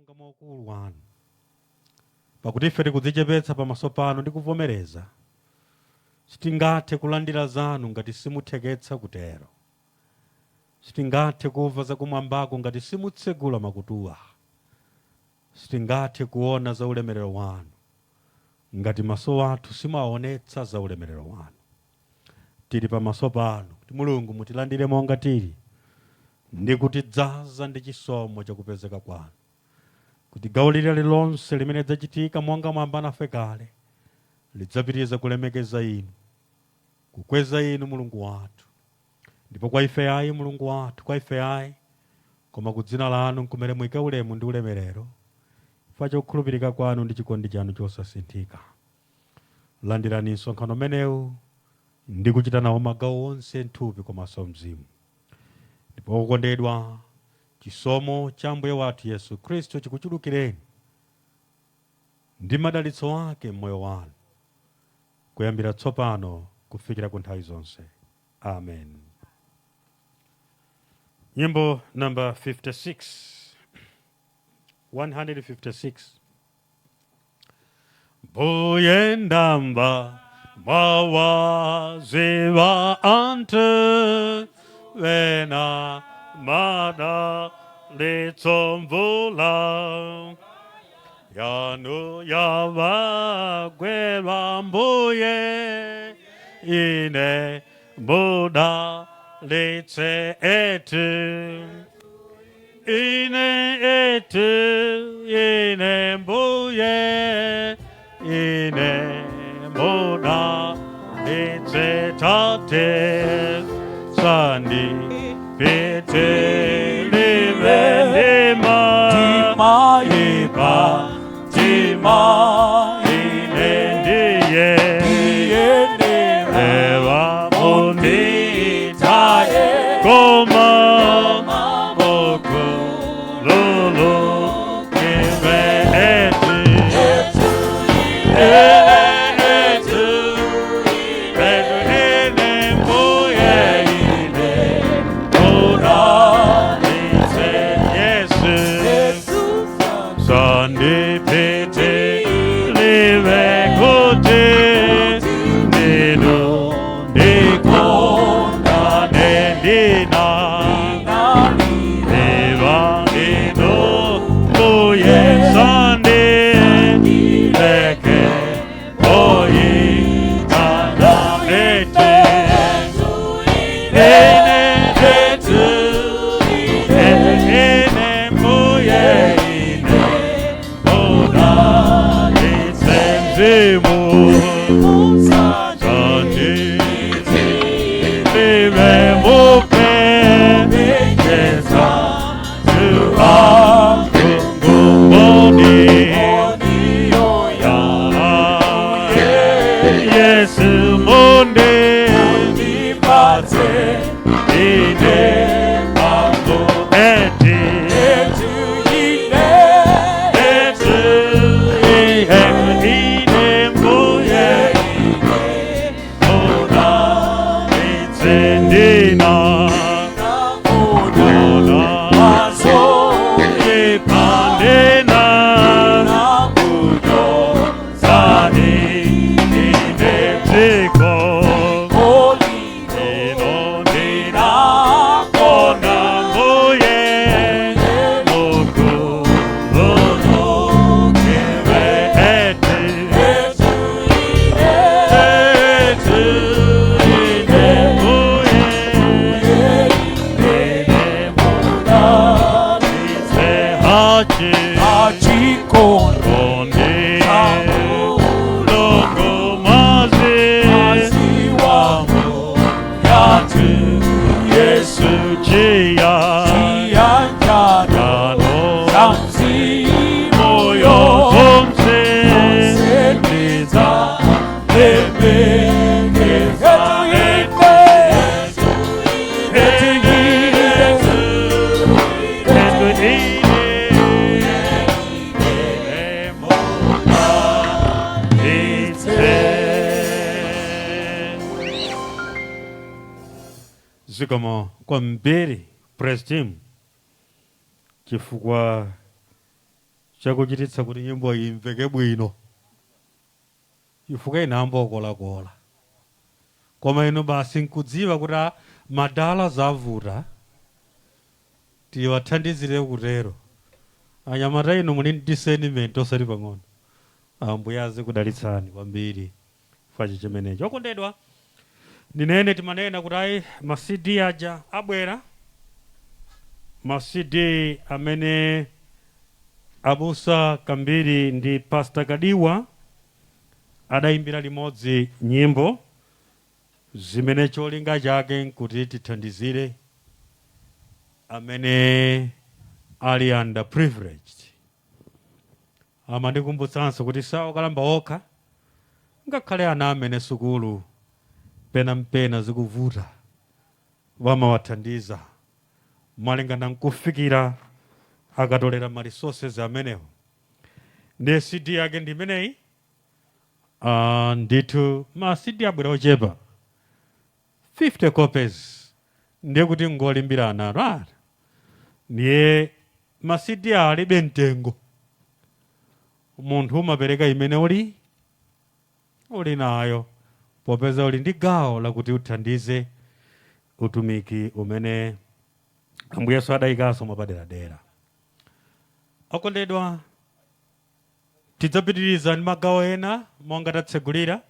Monga mwa ukulu wanu, pakuti ife tikudzichepetsa pamaso panu ndi kuvomereza, sitingathe kulandira zanu ngati simutheketsa kutero. Sitingathe kumva zakumwambako ngati simutsegula makutuwa. Sitingathe kuona za ulemerero wanu ngati maso athu simaonetsa za ulemerero wanu. Tili pamaso panu kuti Mulungu mutilandire monga tili ndi kutidzaza ndi chisomo chakupezeka kwanu, kuti gawo lililonse limene lidzachitika monga mwamba nafe kale lidzapitiriza kulemekeza inu, kukweza inu Mulungu wathu. Ndipo kwa ife ayi, Mulungu wathu, kwa ife ayi, koma ku dzina lanu nkumene muyike ulemu ndi ulemerero chifukwa chokhulupirika kwanu ndi chikondi chanu chosasinthika. Landirani msonkhano umenewu ndi kuchita nawo magawo onse, mthupi komanso mzimu. Ndipo okondedwa, chisomo cha Ambuye wathu Yesu Khristu chikuchulukireni ndi madalitso ake mmoyo wanu kuyambira tsopano kufikira ku nthawi zonse. Amen. Nyimbo namba 56, 156. Mbuye, ndamva mwawaziwa anthu ena madalitso, mvula yanu yawagwera. Mbuye, ine mudalitse etu ine, etu ine, Mbuye, ine mudalitse. Tate, sandipitilire ndima Ndimaipa tima ine ndiye Ndiyenera Eva munditaye, munditaye, koma mukhululukire etu ene, etu etu ine, Mbuye, ine mudalitse. Yesu, sandipitilire kuti ndinu ndikondane ndina Eva ino. Mbuye, sandileke oyikana etu ene, etu etu ine, Mbuye, ine mudalitse. Mzimu, sandipitilire mupekeza tuakungumboni ya Yesu mundipatse ine mambo eti etu ine, Mbuye, mudalitse ndina ona ipandena sani ine dziko ino ndinakona. Mbuye, mukhululukire etu etu ine, Mbuye, ine mudalitse hachi kondi longo mazi Yesu chia yano moyo zonse Lemekeza etu etu ine ine mudalitse. Zikomo kwambiri praise team chifukwa Chakuchititsa kuti nyimbo iyi imveke bwino, chifukwa ina ambokolakola, koma inu basi nkudziwa kuti madala zavuta, tiwathandizire kutero. Anyamata inu muli ndi discernment osati pang'ono. Ambuye azikudalitsani kwambiri fachi chimenecho. Okondedwa, ndinene timanena kuti ayi, ma CD aja abwera, ma CD amene abusa Kambiri ndi Pastor Kadiwa adayimbira limodzi nyimbo zimene cholinga chake nkuti tithandizire amene ali underprivileged. Amandikumbutsanso kuti sawokalamba okha, ngakhale ana amene sukulu pena mpena zikuvuta wamawathandiza malingana nkufikira akatolera ma resources amenewo. Ndi CD yake ndi imeneyi. Ndithu ma CD abwera ochepa, 50 copies, ndiye kuti ngolimbirana atu. Ndiye ma CD alibe mtengo, munthu umapereka imene uli nayo, popeza uli ndi gawo lakuti uthandize utumiki umene Ambuye Yesu adayikanso mwapaderadera. Okondedwa, tidzapitiriza ndi magawo ena monga tatsegulira,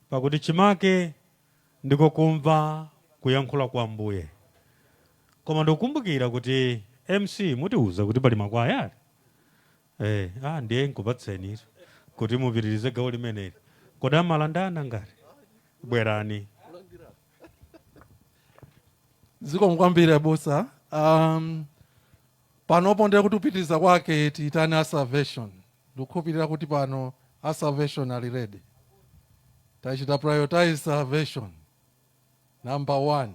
pakuti chimake ndiko kumva kuyankhula kwa Ambuye. Koma ndikukumbukira kuti MC mutiuza kuti pali makwaya ali ndiye nkupatseni kuti mupitirize gawo limeneli. Kodi amalandana ngati bwerani? Zikomo kwambiri abusa. Panopo ndiye kuti kupitiriza kwake tiyitane a Salvation. Ndikukhulupirira kuti pano a Salvation ali ready. Tachita prioritize Salvation number one.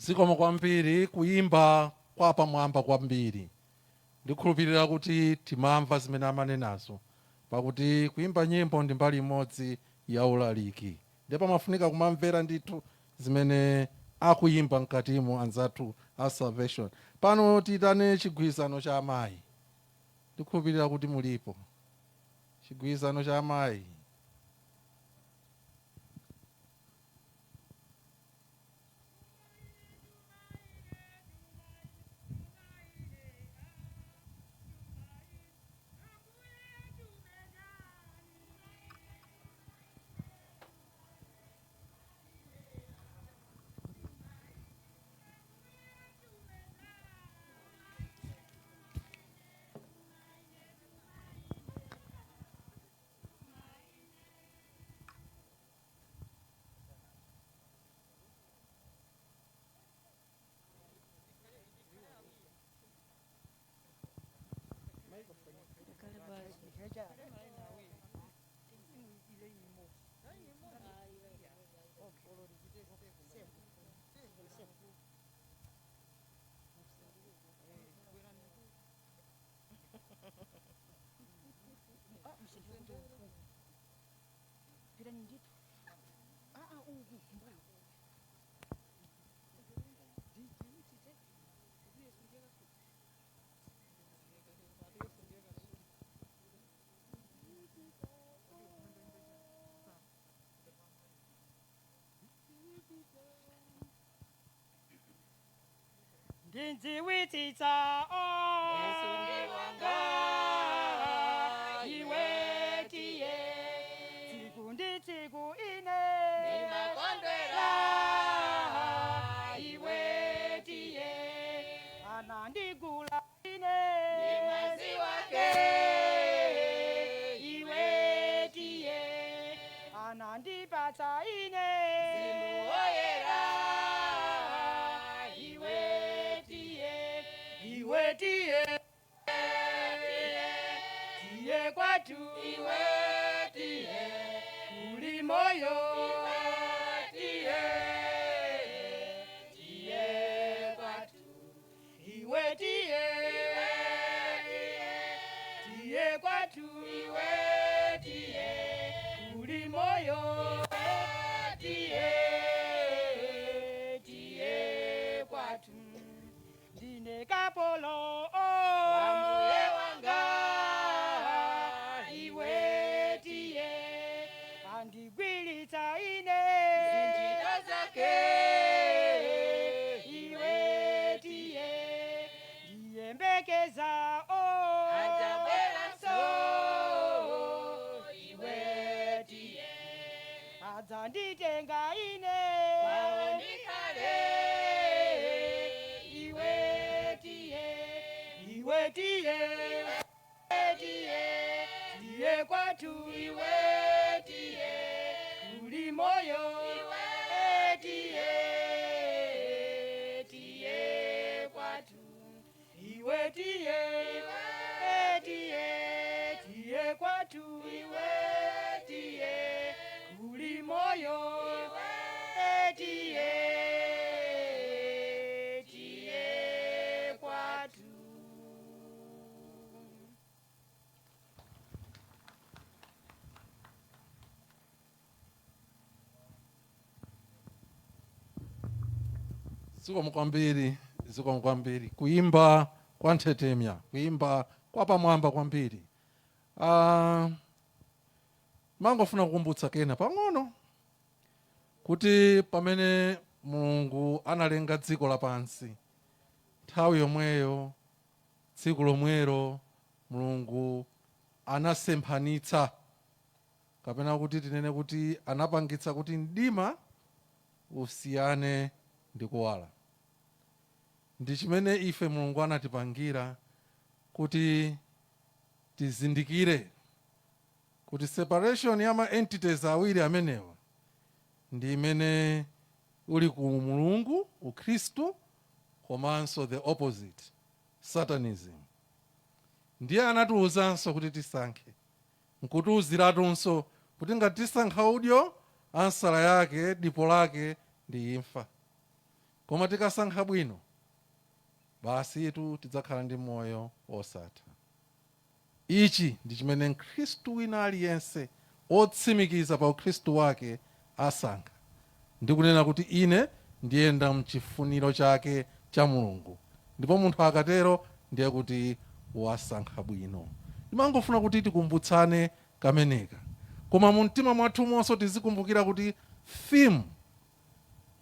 Zikomo kwambiri, kuyimba kwa pamwamba kwambiri. Ndikhulupirira kuti timamva zimene amanenazo, pakuti kuyimba nyimbo ndi mbali imodzi ya ulaliki, ndipo pamafunika kumamvera ndithu zimene akuyimba mkatimo anzathu a Salvation. Pano tiyitane chigwirizano cha amayi. Ndikhulupirira kuti mulipo, chigwirizano cha amayi. Ndinziwitsitsa Yesu ndi wanga, iwe tiye, tsiku ndi tsiku ine ndimakondwera, iwe tiye, anandigula ine ndi mwazi wake, iwe tiye, anandipatsa ine Mzimu Woyera, iwe tiye, iwe tiye, tiye kwathu, iwe tiye, kuli moyo, iwe tiye, tiye kwathu, iwe tiye, tiye kwathu, iwe tiye, kuli moyo, tiye, tiye kwathu. Ndine kapolo wa Mbuye wanga, iwe tiye, andigwiritsa ine zinjira zake, iwe tiye, ndiyembekeza adzabweranso, iwe tiye, adzanditenga ine kwawo ndikhale, iwe tiye, iwe tiye, tiye, tiye kwathu, iwe tiye, kuli moyo, iwe tiye, tiye kwathu, iwe tiye, tiye, tiye kwathu, iwe tiye, kuli moyo, tiye, tiye kwathu. Zikomo kwambiri, zikomo kwambiri. Kuimba kwa nthetemya, kuimba kwa pamwamba kwambiri. Mangofuna kukumbutsa kena pang'ono kuti pamene Mulungu analenga dziko lapansi, nthawi yomweyo, tsiku lomwelo, Mulungu anasemphanitsa, kapena kuti tinene kuti anapangitsa kuti mdima usiyane ndi kuwala. Ndi chimene ife Mulungu anatipangira kuti tizindikire kuti separation ya ma entities awiri amenewa ndi imene uli ku Mulungu, ukhristu, komanso the opposite, Satanism. Ndiye anatiwuzanso kuti tisankhe, nkutiwuziratunso kuti ngati tisankha udyo, answer yake, dipo lake ndi imfa. Koma tikasankha bwino, basitu tidzakhala ndi moyo osatha. Ichi ndi chimene mkhristu wina aliyense otsimikiza pa ukhristu wake asankha, ndikunena kuti ine ndiyenda mchifuniro chake cha Mulungu. Ndipo munthu akatero ndiye kuti wasankha bwino. Ndimangofuna kuti tikumbutsane kameneka, koma mu mtima mwathu monso tizikumbukira kuti theme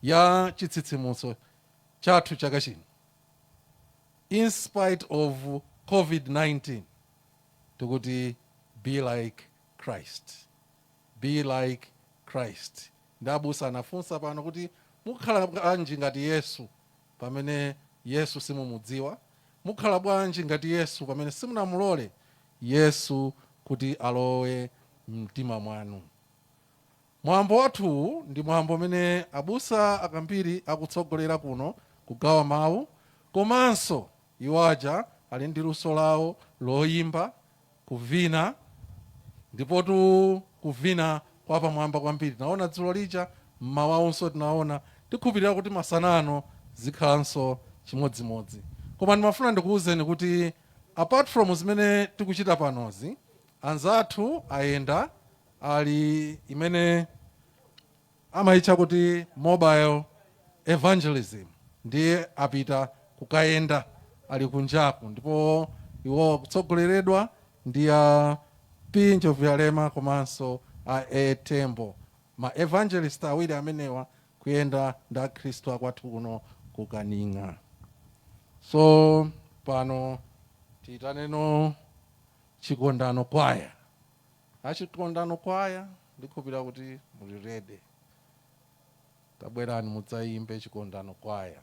ya chitsitsimutso chathu chaka chino, in spite of COVID-19, tikuti be like Christ, be like Christ. Ndi abusa anafunsa pano kuti mukhala bwanji ngati Yesu pamene Yesu simumudziwa? Mukhala bwanji ngati Yesu pamene simunamulole Yesu kuti alowe mtima mwanu? Mwambo wathuwu ndi mwambo umene abusa akambiri akutsogolera kuno kugawa mawu, komanso iwaja ali ndi luso lawo loyimba, kuvina, ndipotu kuvina kwa pamwamba kwambiri. Tinaona dzulo lija, mmawawunso tinaona, tikhulupirira kuti masanano zikhalanso chimodzimodzi. Koma ndimafuna ndikuwuzeni kuti apart from zimene tikuchita panozi, anzathu ayenda ali imene amayitcha kuti mobile evangelism, ndiye apita kukayenda, ali kunjaku, ndipo iwo kutsogoleredwa ndi a Pinjo Vyalema komanso a Etembo, ma evangelist awiri amenewa, kuyenda ndi akhristu akwathu kuno kukaninga. So pano tiyitaneno Chikondano Kwaya. Achikondano Kwaya, ndikhulupirira kuti muli ready. Tabwerani mudzayimbe, Chikondano Kwaya.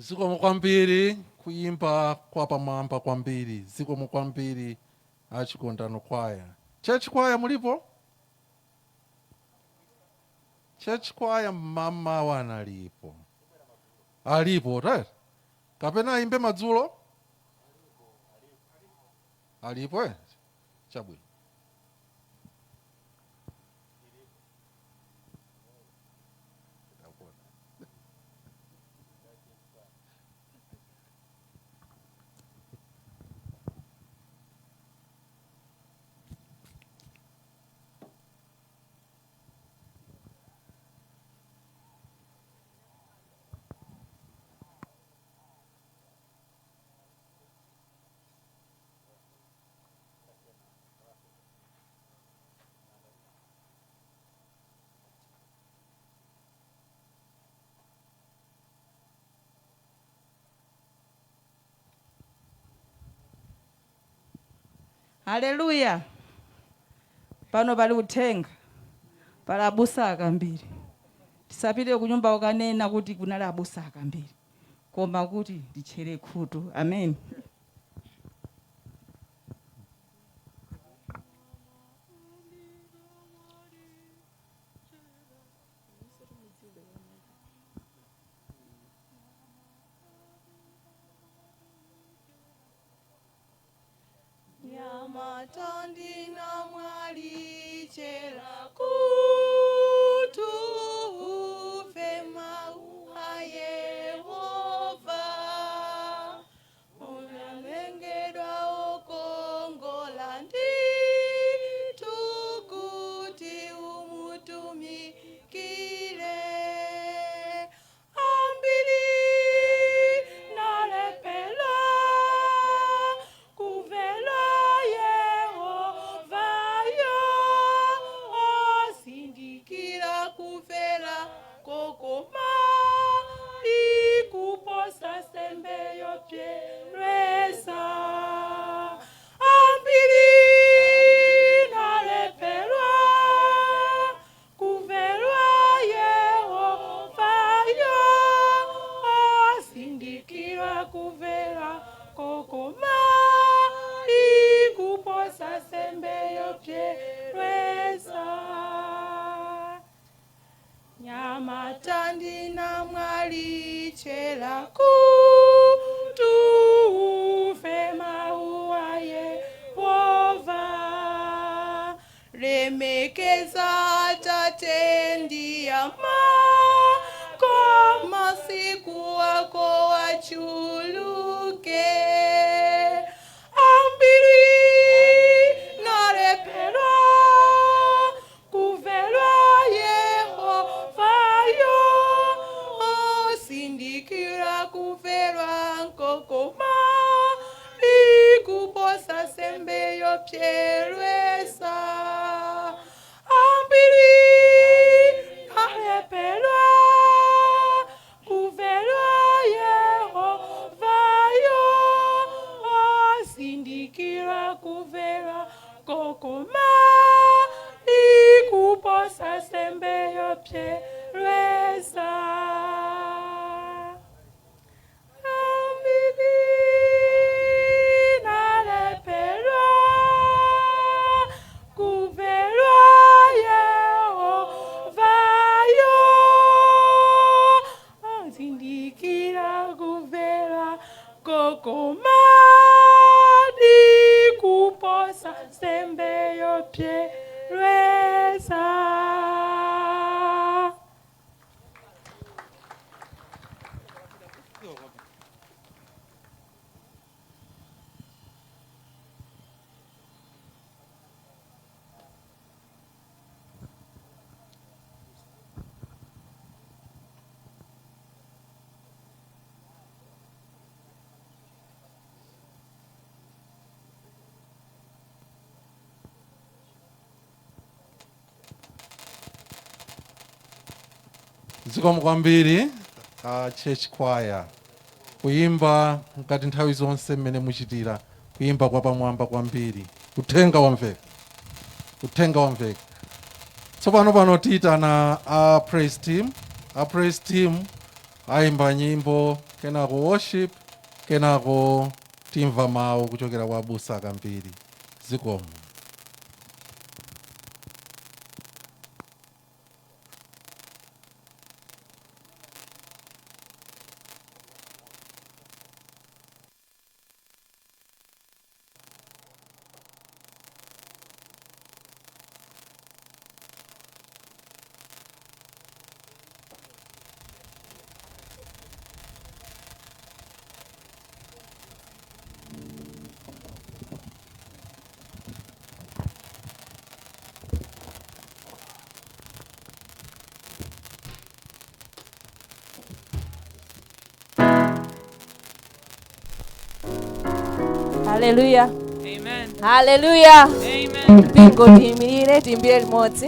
Zikomo kwambiri, kuyimba kwa pamwamba kwambiri. Zikomo kwambiri achikondano kwaya. Church kwaya mulipo? Church kwaya mama wanalipo, alipo, right? Kapena ayimbe madzulo? Alipo, eh? Chabwino. Haleluya! Pano pali uthenga, pali abusa akambiri. Tisapite kunyumba ukanena kuti kunali abusa akambiri, koma kuti nditchere khutu. Amen. Nyamatandina mwalichera kutu ufe mau a Yehova, unalengedwa okongola nditu kuti umutumikire. Ambiri nalepela kuvela Yehova yo, asindikira kuvela kokoma ikuposa sembe yopyeresa. Ambiri nalepelwa kuvelwa Yehova yo, asindikira kuvela kokoma ikuposa sembe yopyeresa. Nyamatandina mwalichera kutu ufe mau a Yehova, remekeza tate ndi amako, masiku ako achuluke. Ambiri nalepelwa kuvelwa Yehova yo, osindikira kuvelwa nkokoma ikuposa sembe yopyerwesa. Ambiri nalepelwa kuvelwa Yehova yo, osindikira kuvelwa kokoma ikuposa sembe yopyerwesa. Ambiri nalepelwa kuvelwa Yehova yo, azindikira kuvelwa kokoma ikuposa sembe yopyerwesa. Zikomo kwambiri church choir, kuyimba mkati nthawi zonse mmene muchitira, kuyimba kwa pamwamba kwambiri. Uthenga wamveka, uthenga wamveka. Tsopano pano tiyitana a praise team. A praise team ayimba nyimbo. Kenako worship, kenako timva mawu kuchokera kwa abusa Akambiri. Zikomo. Haleluya. Amen. Haleluya. Amen. Mpingo tiyimirire, tiyimbire limodzi.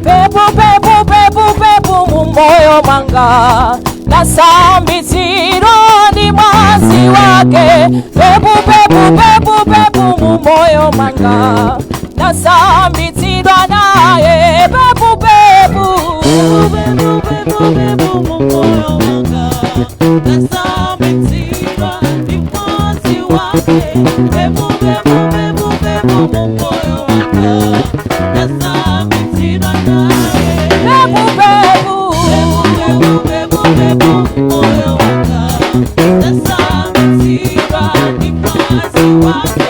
Pepu pepu pepu pepu mumoyo mwanga nasambitsidwa ndi mwazi wake. Pepu pepu pepu pepu mumoyo mwanga nasambitsidwa naye. Pepu pepu Pepu pepu pepu mumoyo mwanga nasambitsidwa ndi mwazi wake. Pepu pepu pepu pepu mumoyo mwanga nasambitsidwa naye. Pepu pepu Pepu pepu pepu mumoyo mwanga nasambitsidwa ndi mwazi wake.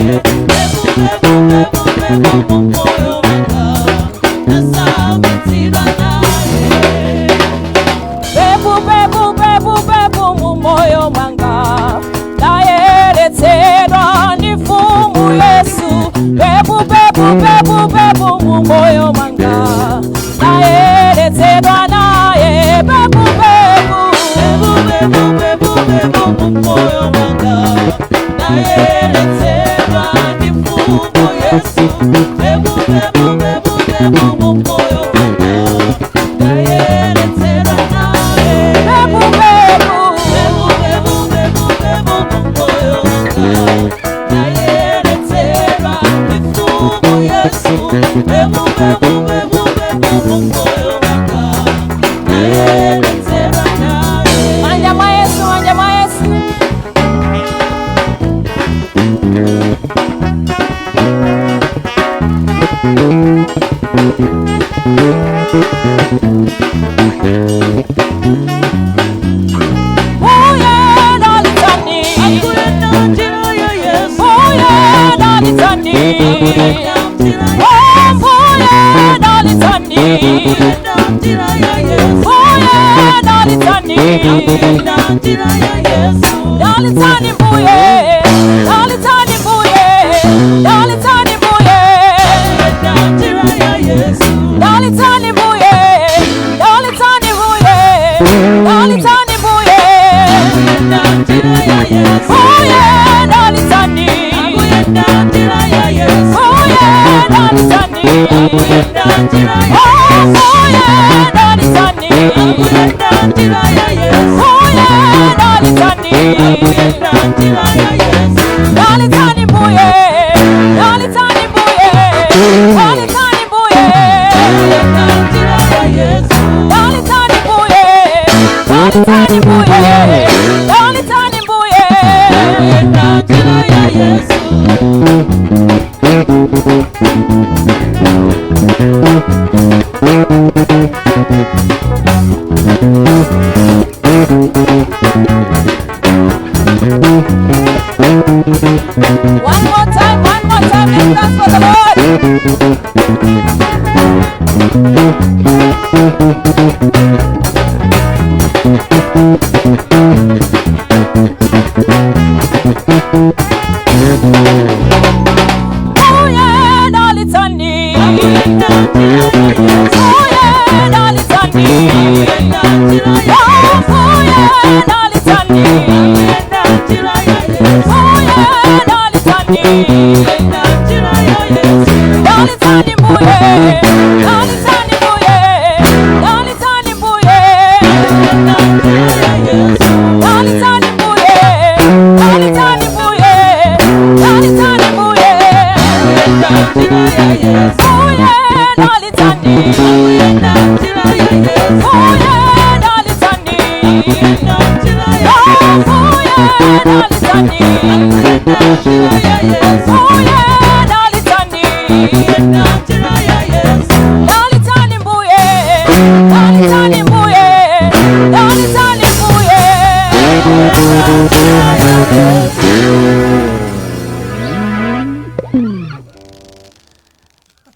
Pepu pepu pepu pepu mumoyo mwanga nasambitsidwa naye. Pepu pepu pepu pepu mumoyo mwanga nayeretsedwa ndi mfumu Yesu. Pepu pepu pepu pepu mumoyo mwanga nayeretsedwa naye. Pepu pepu Pepu pepu pepu pepu mumoyo mwanga nayeretsedwa ndi mfumu Yesu. Pepu pepu pepu pepu mumoyo mwanga nayeretsedwa naye. Pepu pepu Pepu pepu pepu pepu mumoyo mwanga nayeretsedwa ndi mfumu Yesu. Pepu pepu pepu pepu mumoyo mwanga nayeretsedwa naye. Manja mwa Yesu, manja mwa Yesu. Mbuye dalitani, Mbuye dalitani, oh Mbuye dalitani, Mbuye dalitani, dalitani Mbuye, dalitani Mbuye, dalitani Mbuye, dalitani Mbuye, dalitani Mbuye, dalitani Mbuye, Mbuye dalitani, Mbuye dalitani, oh Mbuye dalitani, Mbuye dalitani, dalitani Mbuye, dalitani Mbuye, dalitani Mbuye, dalitani Mbuye, dalitani Mbuye, dalitani Mbuye. One more time, one more time, let's dance for the Lord. Mbuye dalitani, Mbuye dalitani, Dalitani, Mbuye dalitani, dalitani mbuye, dalitani mbuye, dalitani mbuye.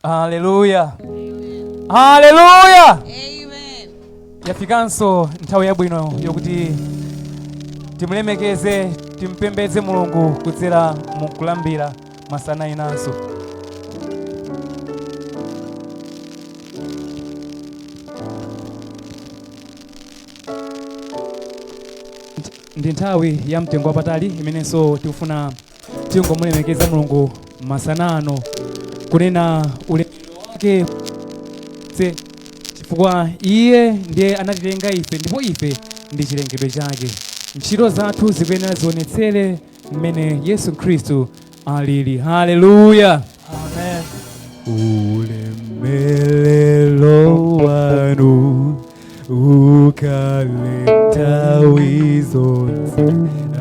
Haleluya, haleluya! Yafikanso nthawi yabwino yokuti timulemekeze, timpembedze Mulungu kudzera mu kulambira masana inanso. Ndi nthawi ya mtengo wapatali imenenso tikufuna tingomulemekeza Mulungu masana ano, kunena ulemerero wake tse, chifukwa iye ndiye anatilenga ife ndipo ife ndi chilengedwe chake. Ntchito zathu zikuyenera zionetsere mmene Yesu Khristu alili. Haleluya, Amen. Ulemelero wanu ukhale nthawi zonse,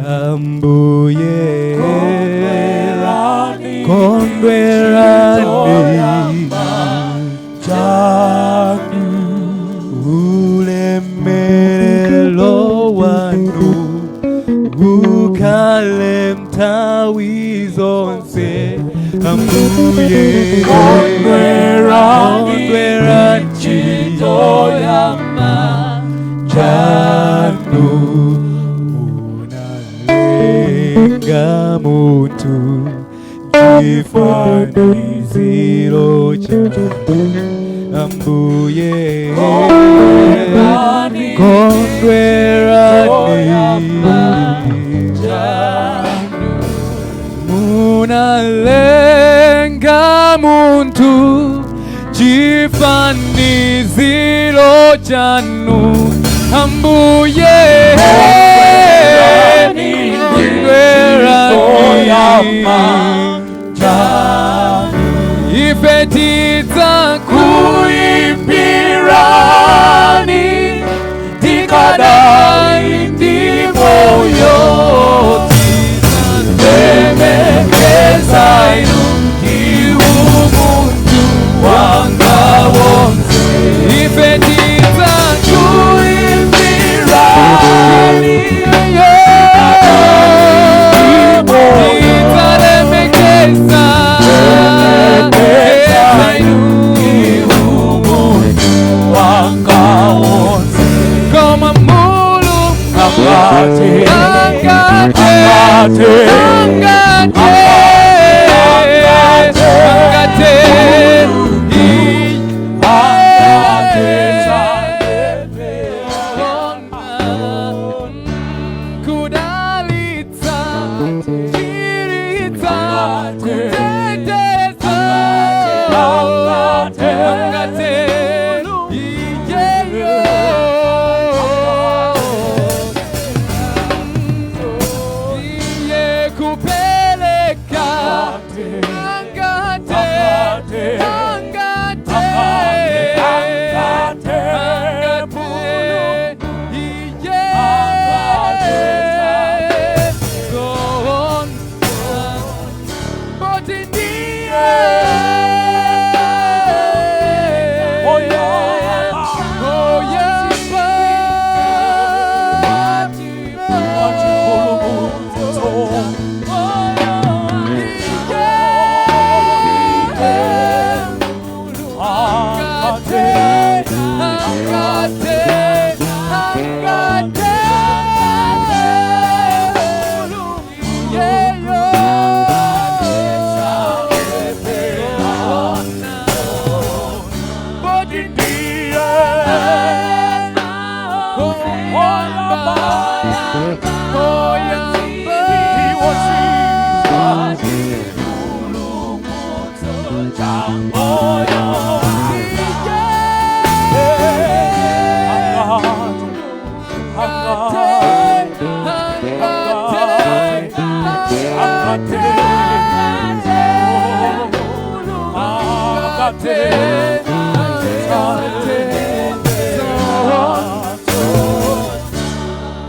Ambuye. Kondwerani ulemelero wanu ukhale nthawi zonse, Ambuye. Kondwerani chanu munalenga munthu chifaniziro chanu, Ambuye. Kondwerani munalenga munthu chifaniziro chanu, Ambuye. Kondwerani ife tidzakuimbirani tikadai ndi moyo, tidzalemekeza inu ndi umunthu wanga wonse. Ife tidzakuimbirani, tidzalemekeza inu koma Mulungu angate, angate, angate, kudalitsa, chiritsa, kuteteza, angate, iyeyo. Iye kupeleka, angate, angate, angate, iye. Zona, poti ndiye oyamba,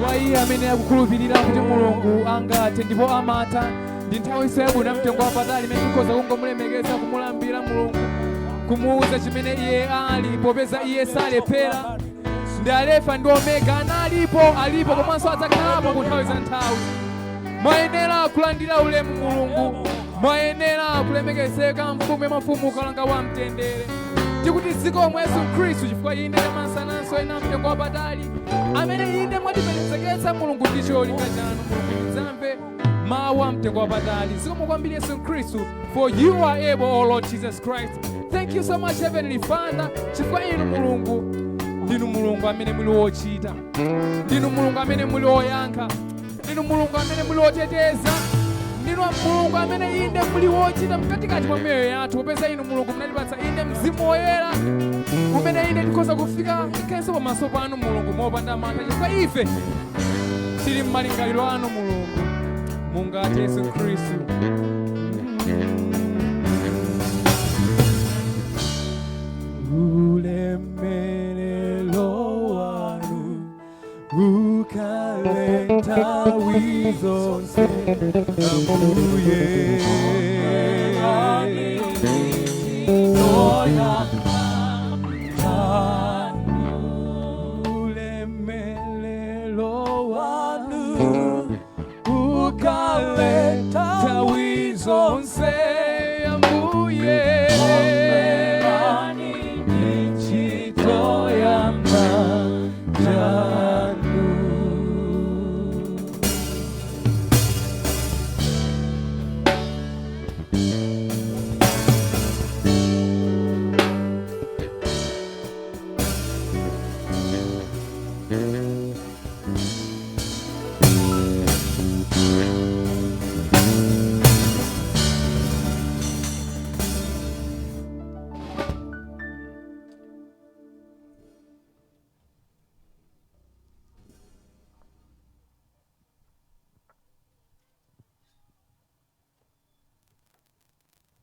Kwa iye amene Tiyenera kukhulupirira kuti Mulungu angathe ndipo amatha. Ndi nthawi yabwino mtengo wapatali imene tikhoza kungomulemekeza, kumulambira Mulungu, kumuwuza chimene iye ali, popeza iye salephera. Ndi Alefa ndi Omega, analipo, alipo, komanso adzakhalapo ku nthawi za nthawi. Mwayenera kulandira ulemu Mulungu, mwayenera kulemekezeka, mfumu ya mafumu, kalonga wa mtendere. Tikuti zikomo Yesu Khristu, chifukwa inde masananso ena mtengo wapatali amene inde mwatiperezekedza Mulungu ndi cholinga chanu. Mulungu, tidzamve mawu a mtengo wapatali. Zikomo kwambiri Yesu Khristu, for you are able, O Lord Jesus Christ. Thank you so much, Heavenly Father, chifukwa inu Mulungu ndinu Mulungu amene muli wochita, ndinu Mulungu amene muli woyankha, ndinu Mulungu amene muli woteteza, ndinu Mulungu amene inde muli wochita mkatikati mwa miyoyo yathu, popeza inu Mulungu munatipatsa inde Mzimu Woyera umene inde tikhoza kufika ikhenso pamaso panu Mulungu mopanda mantha, chifukwa ife tili m'malingaliro anu Mulungu. Mungathe Yesu Khristu. Ulemerero wanu ukhale nthawi zonse, Ambuye. Ulemerero wanu ukhale nthawi zonse, Ambuye. Ntchito ya manja anu.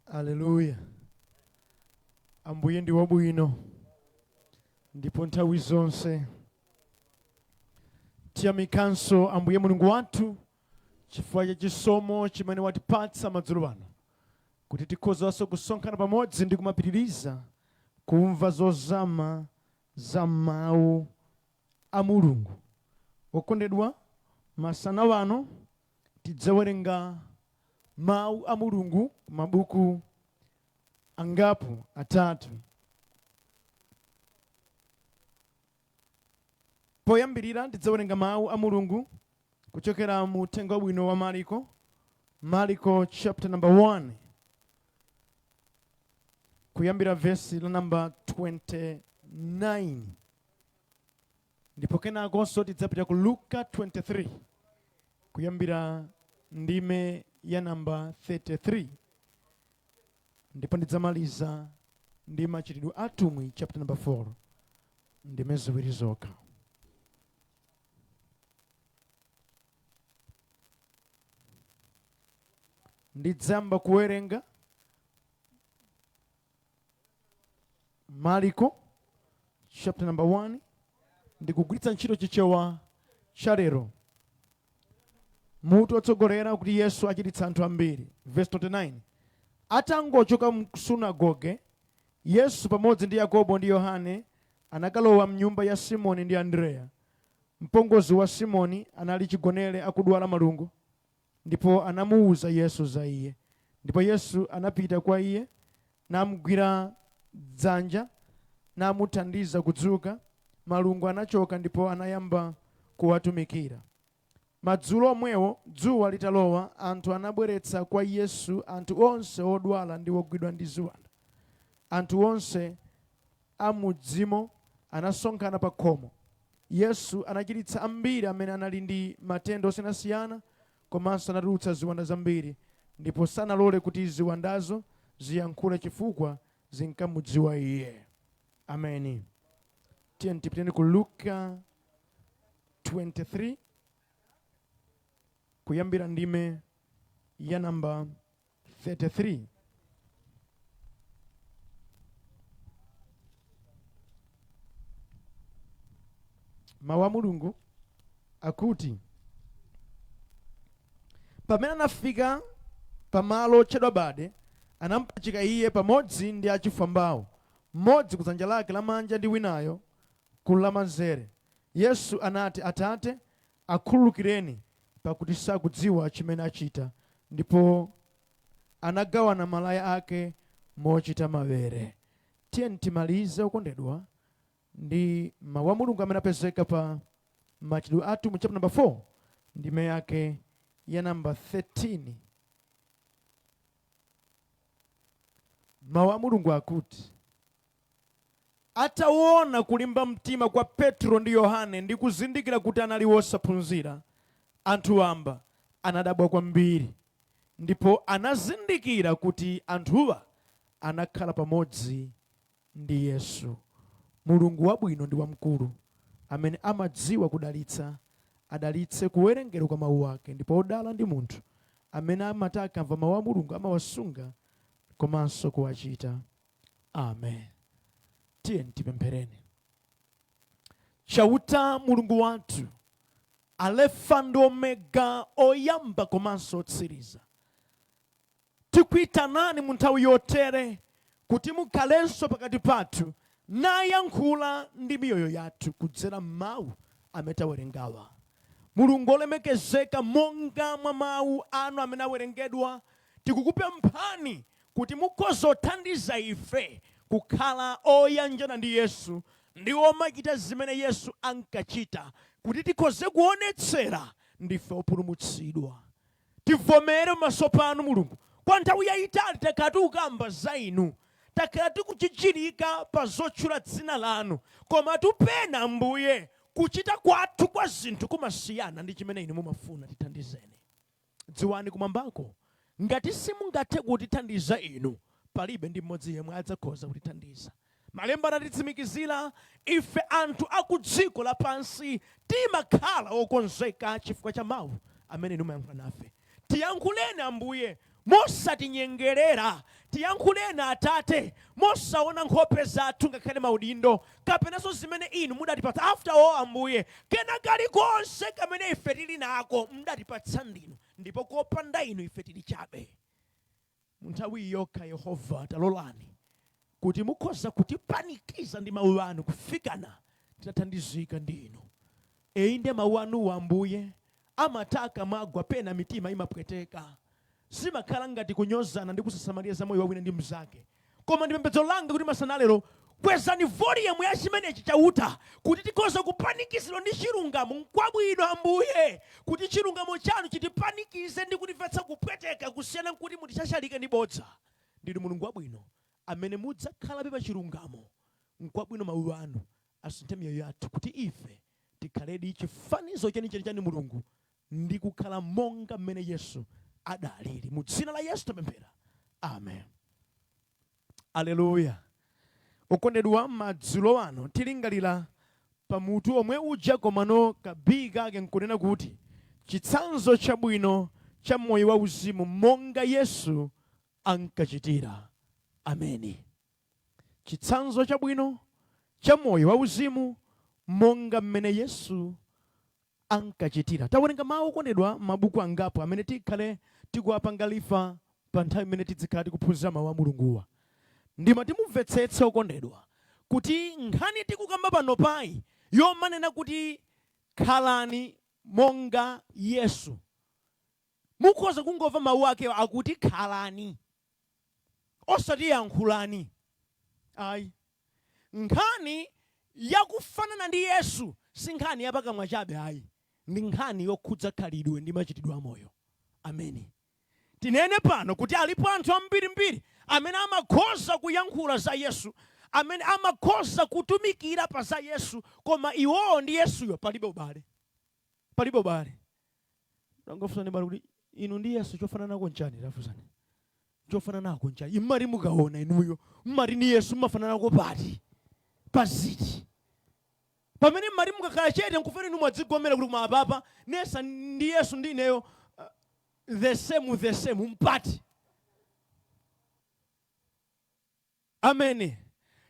Aleluya! Ambuye ndi wabwino ndipo nthawi zonse. Tiyamikanso Ambuye Mulungu wathu chifukwa cha chisomo chimene watipatsa madzulo ano kuti tikhozanso kusonkhana pamodzi ndi kumapitiriza kumva zozama za mawu a Mulungu. Okondedwa, masana wano tidzawerenga mawu a Mulungu mabuku angapo atatu. Poyambirira tidzawerenga mawu a Mulungu kuchokera mu Uthenga Wabwino wa Mariko, Mariko chapter number 1, kuyambira vesi la namba 29, ndipo kenakonso tidzapita ku Luka 23 kuyambira ndime ya namba 33, ndipo ndidzamaliza ndi Machitidwe Atumwi chapter number 4, ndime ziwiri zokha. Ndidzamba kuwerenga Mariko chapter number 1 ndikugwiritsa ntchito Chichewa cha lero. Mutu otsogolera kuti Yesu achiritsa anthu ambiri. Verse 29: Atangochoka msunagoge, Yesu pamodzi ndi Yakobo ndi Yohane anakalowa mnyumba ya Simoni ndi Andreya. Mpongozi wa Simoni anali chigonere akudwala malungo, ndipo anamuwuza Yesu za iye. Ndipo Yesu anapita kwa iye, namugwira dzanja, namuthandiza kudzuka. Malungo anachoka ndipo anayamba kuwatumikira. Madzulo omwewo, dzuwa litalowa, anthu anabweretsa kwa Yesu anthu onse odwala ndi ogwidwa ndi ziwanda. Anthu onse amudzimo anasonkhana pa khomo. Yesu anachiritsa ambiri amene anali ndi matenda osiyanasiyana, komanso anatulutsa ziwanda zambiri, ndipo sanalole kuti ziwandazo ziyankhule chifukwa zinkamudziwa iye. Ameni. Tiye tipiteni ku Luka 23 kuyambira ndime ya namba 33. Mawu a Mulungu akuti, Pamene anafika pamalo otchedwa Bade, anampachika iye pamodzi ndi achifwambawo, mmodzi kudzanja lake lamanja ndi winayo ku lamanzere. Yesu anati, Atate, akhululukireni, pakuti sakudziwa chimene achita. Ndipo anagawana malaya ake mochita mawere. Tiyeni timalize, okondedwa, ndi mawu a Mulungu amene apezeka pa Machitidwe Atumwi chapter number 4, ndime yake ya namba 13. Mawu a Mulungu akuti, Ataona kulimba mtima kwa Petro ndi Yohane ndi kuzindikira kuti anali osaphunzira, anthu wamba, anadabwa kwambiri, ndipo anazindikira kuti anthuwa anakhala pamodzi ndi Yesu. Mulungu wabwino ndi wamkulu, amene amadziwa kudalitsa, adalitse kuwerengedwa kwa Mawu ake. Ndipo odala ndi munthu amene amati akamva Mawu a Mulungu amawasunga komanso kuwachita. Amen. Tiyeni tipemphereni. Chauta Mulungu wathu, Alefa ndi Omega, oyamba komanso otsiriza, tikuitanani mu nthawi yotere kuti mukhalenso pakati pathu nayankhula ndi miyoyo yathu kudzera m'mawu amene tawerengawa. Mulungu olemekezeka, monga mwa mawu anu amene awerengedwa, tikukupemphani kuti mukhoza kuthandiza ife kukhala oyanjana ndi Yesu ndi omachita zimene Yesu ankachita, kuti tikhoze kuonetsera ndife opulumutsidwa. Tivomere pamaso panu, Mulungu, kwa nthawi yayitali takhala tikukamba za Inu, takhala tikuchichirika pa zotchula dzina lanu, komatu pena, Ambuye, kuchita kwathu kwa zinthu kumasiyana ndi chimene Inu mumafuna. Tithandizeni. Dziwani kumwambako, ngati simungathe kutithandiza Inu, palibe ndi mmodzi yemwe adzakhoza kutithandiza. Malemba anatitsimikizira ife anthu a ku dziko lapansi timakhala okonzeka chifukwa cha mawu amene Inu mumayankhula nafe. Tiyankhuleni, Ambuye, mosatinyengerera. Tiyankhuleni, Atate, mosaona nkhope zathu ngakhale maudindo kapenanso zimene Inu mudatipatsa. After all, Ambuye, kena kalikonse kamene ife tili nako mudatipatsa ndinu, ndipo kopanda Inu ife tili chabe. Mu nthawi yokha, Yehova, talolani kuti mukhoza kutipanikiza ndi mawu anu kufikana titathandizika ndi Inu. Inde, mawu anuwa, Ambuye, amatha akamagwa pena mitima imapweteka. Zimakhala ngati kunyozana ndi kusasamalira za moyo wa wina ndi mnzake. Koma ndi pembedzo langa kuti masana alero, kwezani volume ya chimenechi, Chauta, kuti tikhoze kupanikizidwa ndi chilungamo. Nkwabwino, Ambuye, kuti chilungamo chanu chitipanikize ndi kutimvetsa kupweteka kusiyana nkuti mutishashalike ndi bodza. Ndinu Mulungu wabwino amene mudzakhalabe pa chilungamo. Nkwabwino mawu anu asinthe miyoyo yathu kuti ife tikhaledi chifanizo chenicheni chanu Mulungu ndi kukhala monga mmene Yesu adalili. Mu dzina la Yesu tapemphera. Amen. Aleluya. Okondedwa, madzulo ano tilingalira pa mutu omwe uja komano ka B kake nkunena kuti chitsanzo chabwino cha moyo wauzimu monga Yesu ankachitira. Ameni. Chitsanzo chabwino cha moyo wauzimu monga mmene Yesu ankachitira. Tawerenga mawu, okondedwa, mabuku angapo amene tikhale tikuwapanga refer pa nthawi imene tidzikhala tikuphunzira mawu a Mulunguwa. Ndimati mumvetsetse, okondedwa, kuti nkhani tikukamba panopayi yomanena kuti khalani monga Yesu. Mukhoza kungomva mawu akewo akuti khalani, osati yankhulani ayi. Nkhani yakufanana ndi Yesu si nkhani yapakamwa chabe ayi, ndi nkhani yokhudza khalidwe ndi machitidwe a moyo. Ameni. Tinene pano kuti alipo anthu ambirimbiri amene amakhoza kuyankhula za Yesu, amene amakhoza kutumikira pa za Yesu, koma iwowo ndi Yesuyo palibe ubale. Palibe ubale. Tangofunsani bale kuti inu ndi Yesu chofananako nchani? Tafunsani. Chofananako nchani? Mmati mukaona inuyo, mmati ndi Yesu mmafananako pati? Paziti? Pamene mmati mukakhala chete nkufuna inu mwadzigomera kuti koma apapa nesa ndi Yesu ndi ineyo the same the same mpati. Ameni.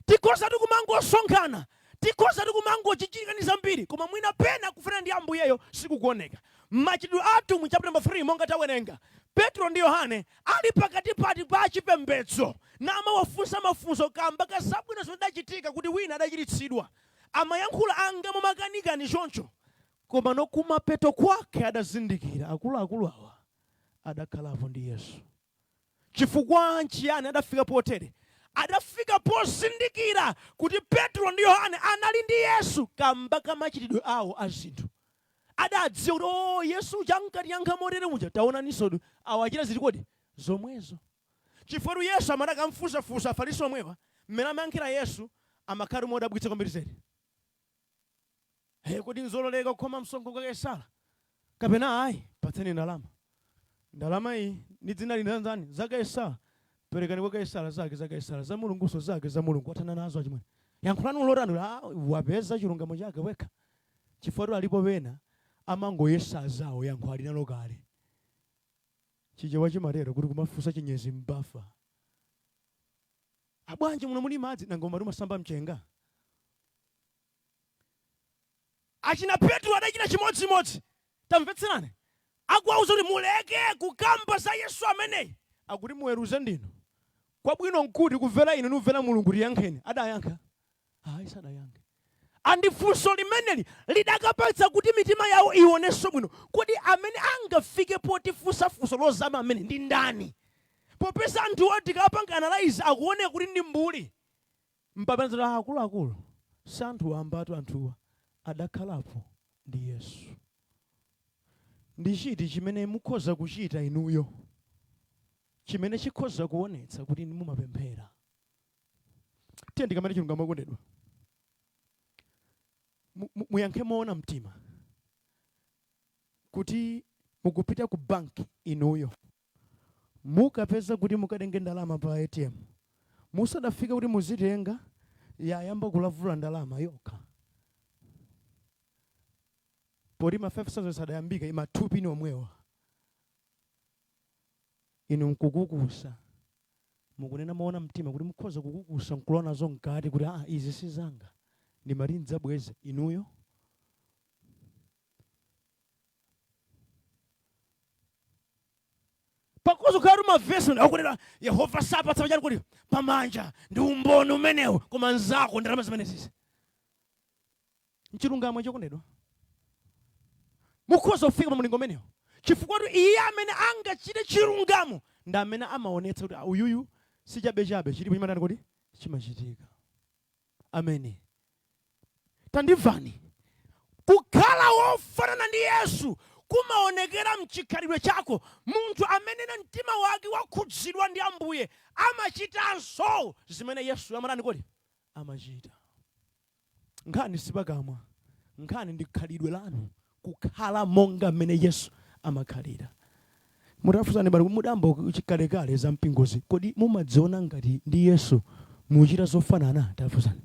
Tikhozatu kumangosonkhana, tikhozatu kumangochichirika ndi zambiri, koma mwina pena kufanana ndi Ambuyeyo sikukuoneka. Machitidwe a Atumwi chapter number 3, monga tawerenga, Petro ndi Yohane ali pakati pati pa chipembedzo namawafunsa mafunso kamba ka zabwino zimene zidachitika kuti wina adachiritsidwa, amayankhula anga momakanikani choncho, koma nokumapeto kwake adazindikira akuluakulu awa adakhalapo ndi Yesu. Chifukwa nchiyani adafika potere? Adafika pozindikira kuti Petro ndi Yohane anali ndi Yesu kamba ka machitidwe awo a zinthu. Adadziwa kuti, "Oh, Yesu uja ankatiyankha motere muja, taonaninso awa achita ziti kodi zomwezo." Chifukwa Yesu amati akamfunsafunsa Afarisi omwewa, mmene amayankhira Yesu amakhala modabwitsa kwambiri zedi. "Hey, kodi nzololeka kukhoma msonkho kwa Kaisara kapena ayi? Patseni ndalama. Ndalama iyi ndi dzina lina ndani? Za Kaisara. Perekani kwa Kaisara zake za Kaisara, za Mulunguso zake za Mulungu." Athana nazo achimwene. Yankhulani lotani? Ah, wapeza chilungamo chake wekha. Chifukwa alipo pena amangoyesa zawo, yankho ali nalo kale. Chichewa chimatero kuti kumafunsa chinyezi mbafa. "Abwanji muno muli madzi?" "Nanga umati umasamba mchenga?" Achina Petro adachita chimodzimodzi. Tamvetserani, akuwauza kuti muleke kukamba za Yesu ameneyi, akuti, "Muweruze ndinu. Kwabwino nkuti kumvera inu numvera Mulungu? Tiyankheni." Adayankha? Ayi, sadayankhe. Andifunso limeneli lidakapatsa kuti mitima yawo ionenso bwino kodi amene angafike potifunsa funso lozama amene ndi ndani, popeza anthuwo tikapanga analyze akuoneka kuti ndi mbuli. Mpapenzera akuluakulu si anthu wambatu, anthuwa adakhalapo ndi Yesu. Ndi chiti chimene mukhoza kuchita inuyo chimene chikhoza kuonetsa kuti mumapemphera? Tiye ndikamene chilungamo, okondedwa. Muyankhe moona mtima kuti mukupita ku banki inuyo, mukapeza kuti mukatenge ndalama pa ATM, musadafike kuti muzitenga, yayamba kulavula ndalama yokha, poti ma 5000 sadayambika, ima 2 pin omwewa. Inu nkukukusa, mukunena moona mtima kuti mukhoza kukukusa nkulowa nazo mkati kuti, "Ah, izi si zanga, ndimati ndidzabweze"? Inuyo pakoza kukhala mavesi akunena Yehova sapatsa pachani kuti pamanja, ndi umboni umenewo, koma nzako ndalama zimenezi. Mchilungamo chokondedwa, mukhoza kufika pa mulingo umenewo, chifukwa kuti iye amene angachite chilungamo ndi amene amaonetsa kuti, "Ah, uyuyu si chabechabe, chilipo chimatani kuti chimachitika." Ameni. Tandimvani, kukhala wofanana ndi Yesu kumaonekera mchikhalidwe chako. Munthu amene na mtima wake wakhudzidwa ndi Ambuye amachitanso zimene Yesu amatani kodi amachita. Nkhani sipakamwa, nkhani ndi khalidwe lanu, kukhala monga mmene Yesu amakhalira. Mutafunsani bali mudamba chikalekale za mpingozi, kodi mumadziona ngati ndi Yesu muchita zofanana? Tafunsani,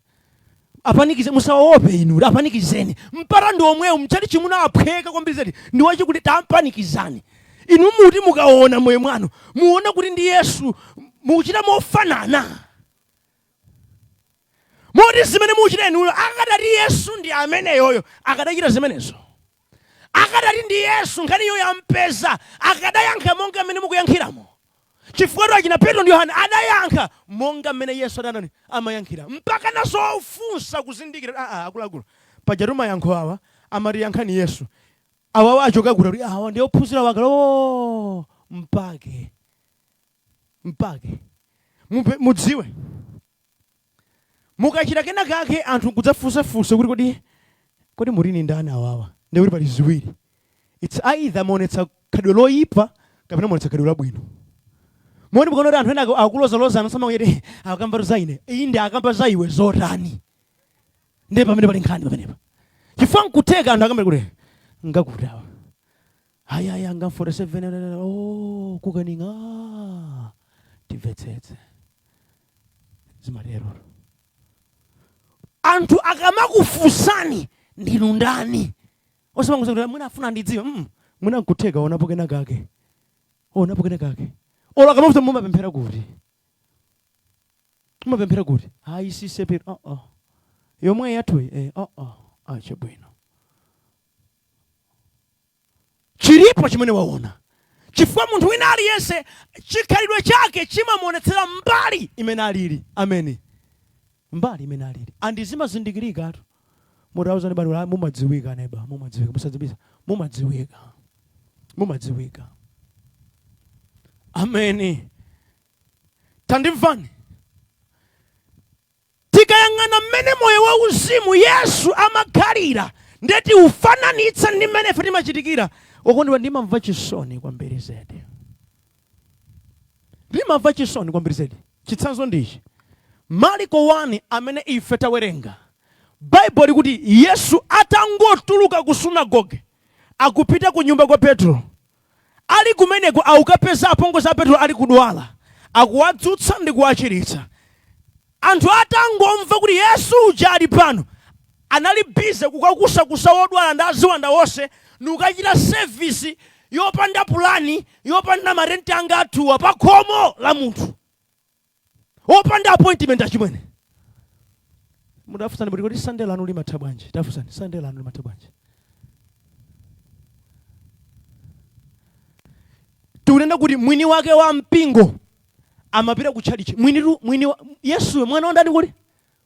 apanikize, musawaope inu, apanikizeni. Mpata ndi omwewu, mchati chimuna aphweka kwambiri zedi ndi wachikuti, tampanikizani. Inu muti mukaona moyo mwanu, muone kuti ndi Yesu muchita mofanana, moti zimene muchita inuyo, akadati Yesu ndi ameneyoyo akadachita zimenezo. Akadati ndi Yesu nkhaniyo yampeza, akadayankha monga mmene mukuyankhiramo, chifukwa achina Petro ndi Yohane adayankha monga mmene Yesu adanani amayankhira, mpaka nazofunsa kuzindikira, "Aa, akuluakulu, pajatu mayankho awa amati yankhani Yesu, awawa achoka kuti?" Kuti awa ndi ophunzira wakale. O, mpake mudziwe mukachita kena kake, anthu nkudzafunsafunsa kuti, Kodi murini ndani awawa?" Ndikuti pali ziwiri: it's either muonetsa khalidwe loyipa kapena muonetsa khalidwe labwino. Moti mukaona kuti anthu ena akulozalozana, samakuti akamba za ine, inde akamba za iwe zotani? Ndiye pamene pali nkhani pamenepa, chifukwa nkutheka anthu akambe kuti ngakuti awa ayaya anga 47, oh, kukaninga timvetsetse. Zimatero anthu akamakufunsani ndinu ndani, osamangoza kuti mwina afuna ndidziwe. Mwina nkutheka onapo kena kake, onapo kena kake. Olo akamafusa, "Mumapemphera kuti? Mumapemphera kuti?" "Hayi, sisepero." "Oh, oh. Yomwe yathuyi?" "Eh, oh, oh. Ah, chabwino." Chilipo chimene waona, chifukwa munthu wina aliyense chikhalidwe chake chimamuonetsera mbali imene alili. Ameni. Mbali imene alili andi zimazindikirikatu. Mutauzani bali, mumadziwika neba, mumadziwika, musadzibisa, mumadziwika, mumadziwika. Ameni. Tandimvani, tikayang'ana mmene moyo wauzimu Yesu amakhalira, ndeti ufananitsa ndi mmene ife timachitikira, okondedwa, ndimamva chisoni kwambiri zedi, ndimamva chisoni kwambiri zedi. Chitsanzo ndichi: Marko 1 amene ife tawerenga, Baibulo likuti Yesu atangotuluka ku sunagoge akupita ku nyumba kwa Petro. Ali kumeneko akukapeza apongozi a Petro ali kudwala, akuwadzutsa ndi kuwachiritsa. Anthu atangomva kuti Yesu uja ali pano, anali busy kukakusakusa wodwala ndi aziwanda wonse nikukachita service yopanda pulani, yopanda marenti anga athuwa, pa khomo la munthu wopanda appointment. Achimwene, mudafunsani kuti Sunday lanu limatha bwanji? Tafunsani, Sunday lanu limatha bwanji? Tikunena kuti mwini wake wa mpingo amapita ku church, mwinitu mwini Yesuyo, mwana wa ndani kuli?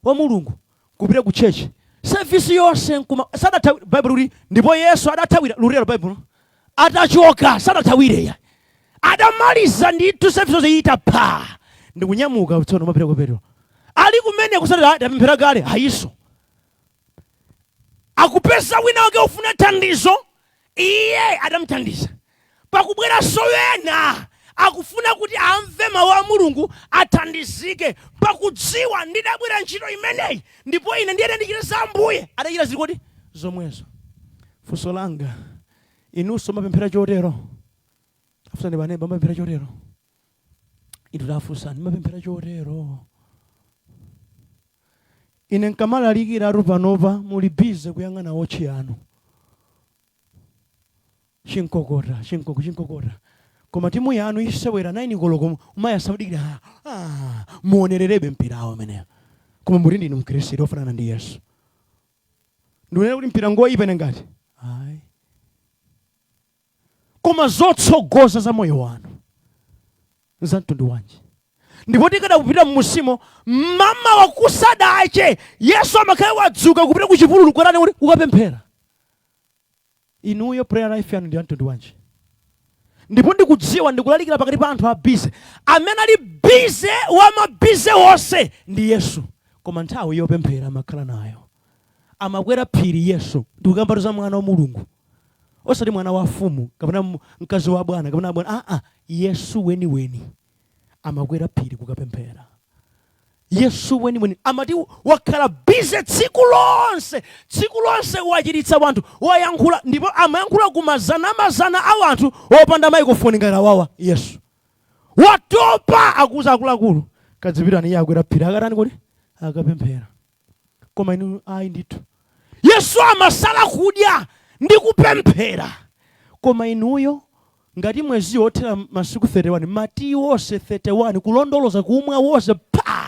Wa Mulungu, kupita ku church service yonse nkuma sadathawi. Bible kuti ndipo Yesu adathawira lutero. Bible atachoka sadathawire ya, adamaliza ndithu service yonse itapha ndikunyamuka tsono mapita kwa Petro. Ali kumene kusatira tapemphera kale hayiso, akupeza wina wake ufuna thandizo, iye adamuthandiza. Pakubweranso ena akufuna kuti amve mawu a Mulungu, athandizike, pakudziwa ndidabwera ntchito imeneyi ndipo ine ndiyene ndichite za Ambuye, adachita zikoti zomwezo. Funso langa, inunso mapemphera chotero? Afunsani baneba, mapemphera chotero? Inu tafunsani, mapemphera chotero? Ine nkamalalikiratu panopa muli busy kuyang'ana wotchi yanu, chinkokota chinkoko chinkokota, koma timu yanu isewera 9 koloko, umayasa kudikira, ah, muonererebe mpirawo ameneyo. Koma muti ndinu Mkhristu ofanana ndi Yesu. Ndikunena kuti mpira ngoyipa ine ngati ayi, koma zotsogoza za moyo wanu za mtundu wanji? Ndipo tikadakupita mmusimo, mama wakusadache Yesu amakhala wadzuka kupita ku chipululu kwerani kuti kukapemphera. Inuyo prayer life yanu ndi ya mtundu wanji? Ndipo ndikudziwa ndikulalikira pakati pa anthu a busy. Amene ali busy wa ma busy wonse ndi Yesu, koma nthawi yopemphera amakhala nayo, amakwera phiri. Yesu, ndikukambatu za mwana wa Mulungu, osati mwana wa fumu kapena mkazi wa bwana kapena bwana, aa, Yesu weniweni amakwera phiri kukapemphera. Yesu weniweni amati wakhala busy tsiku lonse, tsiku lonse wachiritsa wanthu, wayankhula, ndipo amayankhula ku mazana mazana a wanthu wopanda microphone ngati awawa. Yesu watopa, akuuza akuluakulu, kadzipitani. Iye akwera phiri, akatani kuti? Akapemphera. Koma inu ayi ndithu. Yesu amasala kudya ndi kupemphera, koma inuyo ngati mwezi wothera masiku 31, mati wonse 31 kulondoloza, kumwa wonse pa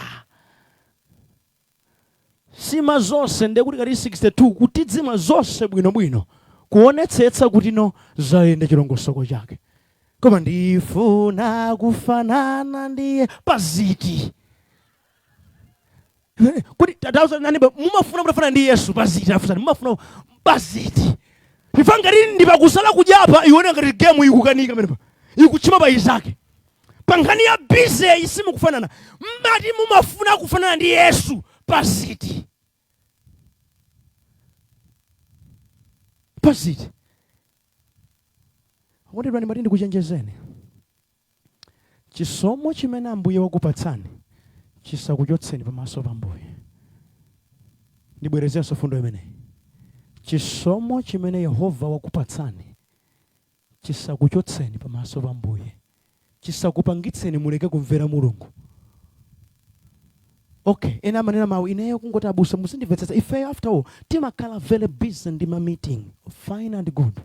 sima zonse, ndekuti kati 62 kutidzima zonse bwinobwino, kuonetsetsa kuti no zayenda chilongosoko chake. Koma ndifuna kufanana ndiye paziti? Kuti nanibe mumafuna mutafanana ndi Yesu paziti? Afusani, mumafuna paziti? Ifa ngati ndipakusala kudyapa, ione ngati game ikukanika pamenepa, ikuchima pa izake. Pa nkhani ya busy simukufanana. Mmati mumafuna kufanana ndi Yesu paziti? Paziti? Okondedwa, ndimati ndikuchenjezeni, chisomo chimene Ambuye wakupatsani chisakuchotseni pamaso pa Ambuye. Ndibwerezenso fundo imeneyi: chisomo chimene Yehova wakupatsani chisakuchotseni pamaso pa Ambuye, chisakupangitseni muleke kumvera Mulungu. Okay, ena amanena mawu, ineyo kungoti abusa muzindimvetsetsa, ifeyo after all timakhala very busy ndi ma meeting. Fine and good.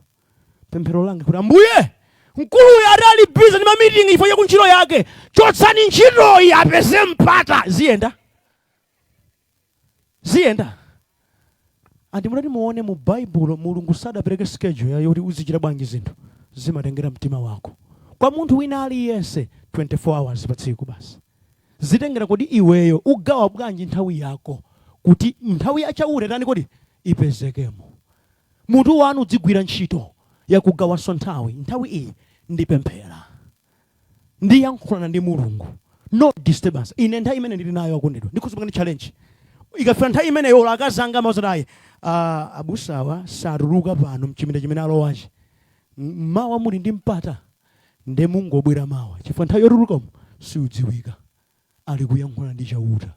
Pemphero langa kuti, Ambuye, mkuluyu ati ali busy ndi ma meeting ifo chaku ntchito yake, chotsani ntchitoyi apeze mpata. Ziyenda, ziyenda. Andi munati muone mu Baibulo, Mulungu sadapereke schedule yoti uzichita bwanji zinthu. Zimatengera mtima wako. Kwa munthu wina aliyense 24 hours pa tsiku basi. Zitengera kodi iweyo ugawa bwanji nthawi yako kuti nthawi yachauta tani kodi ipezekemo. Mutu wanu udzigwira ntchito yakugawanso nthawi. Nthawi iyi ndipemphera, ndiyankhulana ndi Mulungu, no disturbance. Ine nthawi imene ndili nayo, akondedwa, ndikhoza ndi challenge. Ikafika nthawi imeneyo, akazanga amazati, "Abusawa satuluka pano mchipinda chimene alowachi. Mawa muli ndi mpata, nde mungobwera mawa, chifukwa nthawi yotulukamo siudziwika." Ali kuyankhula ndi Chauta.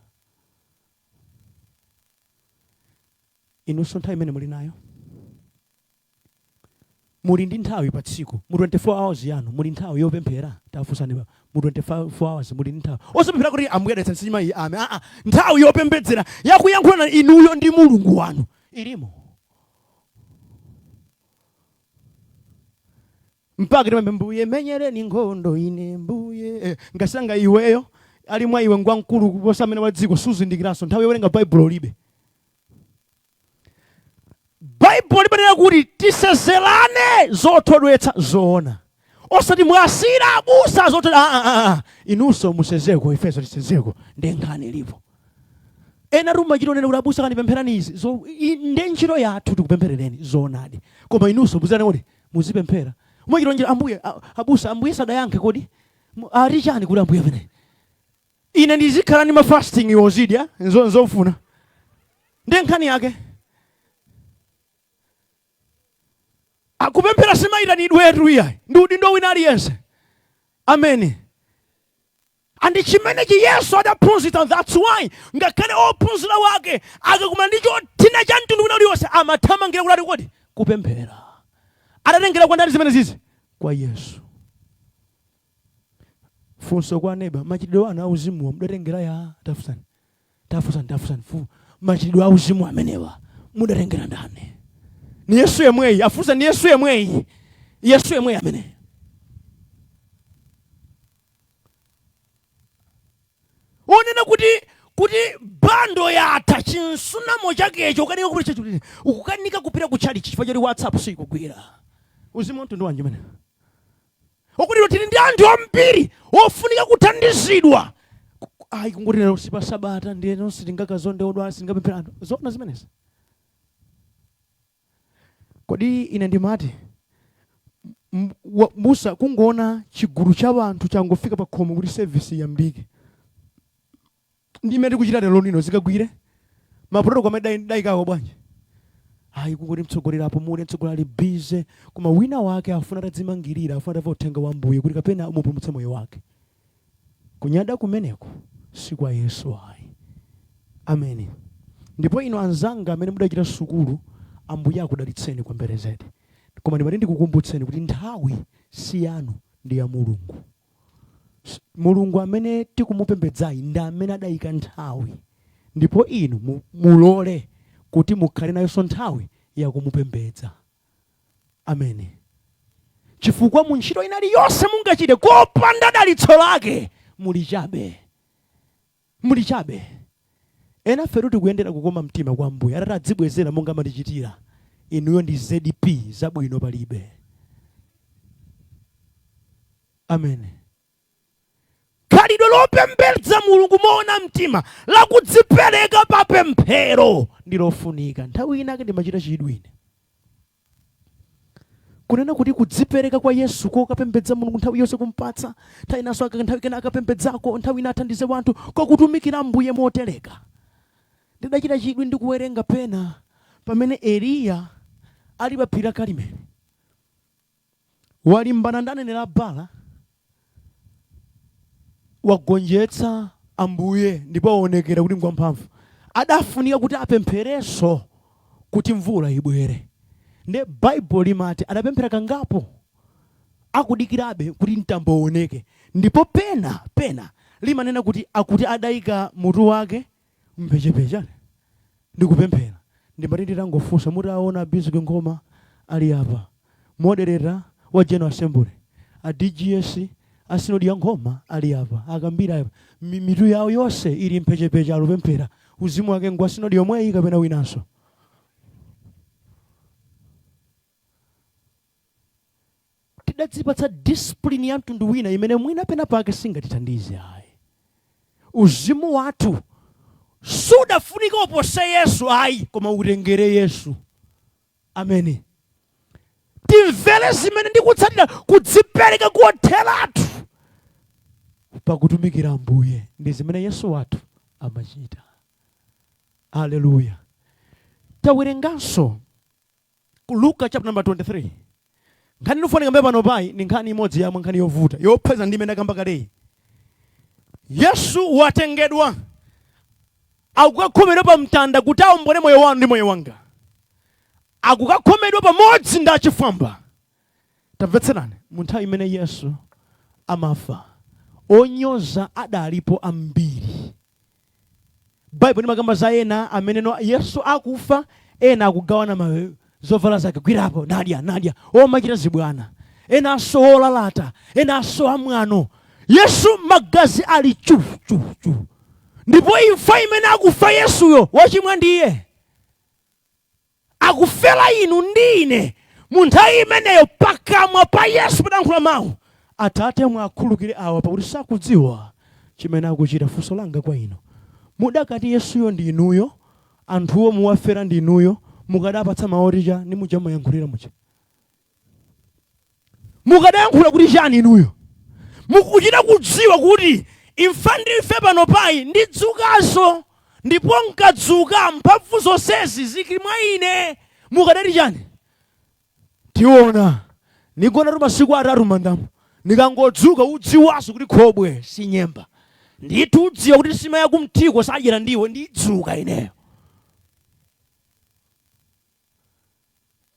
Inunso nthawi imene muli nayo, muli ndi nthawi pa tsiku, mu 24 hours yanu muli nthawi yopemphera? Tafunsani, mu 24 hours muli ndi nthawi osapemphera kuti Ambuye adalitsa nsima iyi, ame? Aa, nthawi yopembedzera, yakuyankhulana inuyo ndi Mulungu wanu ilimo? Mpaka timambe, "Mbuye menyereni nkhondo ine Mbuye." Ngasanga iweyo ali mwa iwe ngwamkulu kuposa amene wa dziko. Suzindikiranso nthawi yowerenga Baibulo ulibe. Baibulo limanena kuti tisezerane zothodwetsa zoona, osati mwasira abusa zothodwetsa. Ah, ah, ah. Inunso musezeko, ifenso tisezeko, ndi nkhani ilipo. Ena tumachita onena kuti, "Abusa kandipempherani izi." So ndi ntchito yathu tikupempherereni, zoonadi, koma inunso muzitani kuti muzipemphera. Umachita njira, "Ambuye, abusa, Ambuye sadayankhe kodi? Ati chani kuti Ambuye amene ine ndizikhala ndi ma fasting iwo zidya nzofuna?" Ndi nkhani yake. Akupemphera simayitanidwetu iyayi, ndi udindo wina aliyense. Ameni. Andi chimenechi Yesu adaphunzitsa. That's why ngakhale ophunzira wake akakumana ndi chothina cha mtundu wina uliwonse, amathamangira kuti ati kodi kupemphera. Adatengera kwa ndani zimene zizi? Kwa Yesu. Funso kwa neba, machitidwe anu auzimuwa mudatengera ya? Tafunsani, tafunsani, tafunsani. Machitidwe auzimu amenewa mudatengera ndani? Ni Yesu yemweyi. Afunsa, ni Yesu yemweyi, Yesu yemweyi amene onena kuti bundle yatha, chinsunamo chakecho ukanika kupita, ukukanika kupita kutchalichi chifukwa choti WhatsApp sikugwira. Uzimu wa mtundu wanji umene ukuti tili ndi anthu ambiri ofunika kuthandizidwa? Ayi, kungoti lero si pa Sabata, ndiye nonse tingakazonde odwala, singapemphera anthu. Zoona zimenezi? Kodi ine ndimati musa kungoona chigulu cha anthu changofika pa khomo kuti service iyambike, ndi imene tikuchita lero lino, zikagwire ma protocol amene dayikako bwanji? Ayi, kungoti mtsogoleri apumule, mtsogoleri ali busy, koma wina wake afuna atadzimangirira, afuna atamva uthenga wa Mbuye kuti kapena umupulumutse moyo wake. Kunyada kumeneko si kwa Yesu ayi. Ameni. Ndipo inu anzanga amene mudachita sukulu, Ambuye akudalitseni kwambiri zedi, koma ndimati ndikukumbutseni kuti nthawi si yanu, ndi ya Mulungu. Mulungu amene tikumupembedzayi ndi amene adayika nthawi, ndipo inu mulole kuti mukhale nayonso nthawi yakumupembedza. Ameni. Chifukwa mu ntchito ina iliyonse mungachite kopanda dalitso lake, muli chabe, muli chabe. Ena fetu tikuyendera kukoma mtima kwa Mbuye. Atati adzibwezera monga amatichitira inuyo ndi ZP, zabwino palibe. Amen. Khalidwe lopembedza Mulungu moona mtima, lakudzipereka pa pemphero, ndi lofunika. Nthawi inake ndimachita chidwi ine kunena kuti kudzipereka kwa Yesu kokapembedza Mulungu nthawi yonse, kumpatsa nthawi inanso, nthawi kena akapembedzako, nthawi ina athandize wanthu, kwakutumikira Mbuye motereka. Ndidachita chidwi ndi kuwerenga pena pamene Eliya ali pa phiri la Karimeli, walimbana ndi aneneri a Baala, wagonjetsa Ambuye ndipo aonekera kuti ngwamphamvu. Adafunika kuti apempherenso kuti mvula ibwere. Nde Baibulo limati adapemphera kangapo akudikirabe kuti mtambo uoneke, ndipo pena pena limanena kuti akuti adayika mutu wake mphechepeche ndikupemphera. Ndimati nditangofunsa, mutaona Biziki Ngoma ali apa, moderator wa General Assembly, a DGS a Sinodi ya Nkhoma ali apa, akambira apa, mitu yawo yonse ili mphechepeche alupemphera, uzimu wake ngwa sinodi yomweyi kapena winanso? Tidadzipatsa discipline ya mtundu wina imene mwina pena pake singatithandize ayi. Uzimu wathu sudafunika upose Yesu ayi, koma utengere Yesu. Ameni. Timvere zimene ndikutsatira kudzipereka kotheratu pakutumikira Ambuye ndi zimene Yesu wathu amachita. Aleluya. Tawerenganso ku Luka chapter number 23. Nkhani ndikufunika mbe pano payi ndi nkhani imodzi yamwe, nkhani yovuta yopheza ndi imene akamba kaleyi. Yesu watengedwa, akukakhomedwa pa mtanda kuti aombole moyo wanu ndi moyo wanga. Akukakhomedwa pamodzi ndi achifwamba. Tamvetserani, mu nthawi imene Yesu amafa, onyoza adalipo ambiri. Baibulo limakamba za ena amene no Yesu akufa, ena akugawana zovala zake, gwirapo nadya nadya, omachita zibwana, enanso olalata, enanso amwano. Yesu magazi ali chu chu chu, ndipo imfa imene akufa Yesuyo, wachimwa ndiye akufera inu ndi ine. Mu nthawi imeneyo pakamwa pa Yesu padankhula mawu, "Atate, mwakhululukire awa, pakuti sakudziwa chimene akuchita." Funso langa kwa inu, mudakati Yesuyo ndi inuyo, anthuwo muwafera ndi inuyo, mukadapatsa mawu oti cha ndi muja mumayankhulira muja? Mukadayankhula kuti chani inuyo? Mukuchita kudziwa kuti imfa ndife pano payi, ndidzukanso, ndipo nkadzuka mphamvu zonsezi zili mwa ine. Mukadati chani? "Tiona, nigonatu masiku 3 mandamo, nikangodzuka udziwanso kuti khobwe si nyemba. Ndithu udziwa kuti sima yakumthiko sadyera ndiwo, ndidzuka ineyo."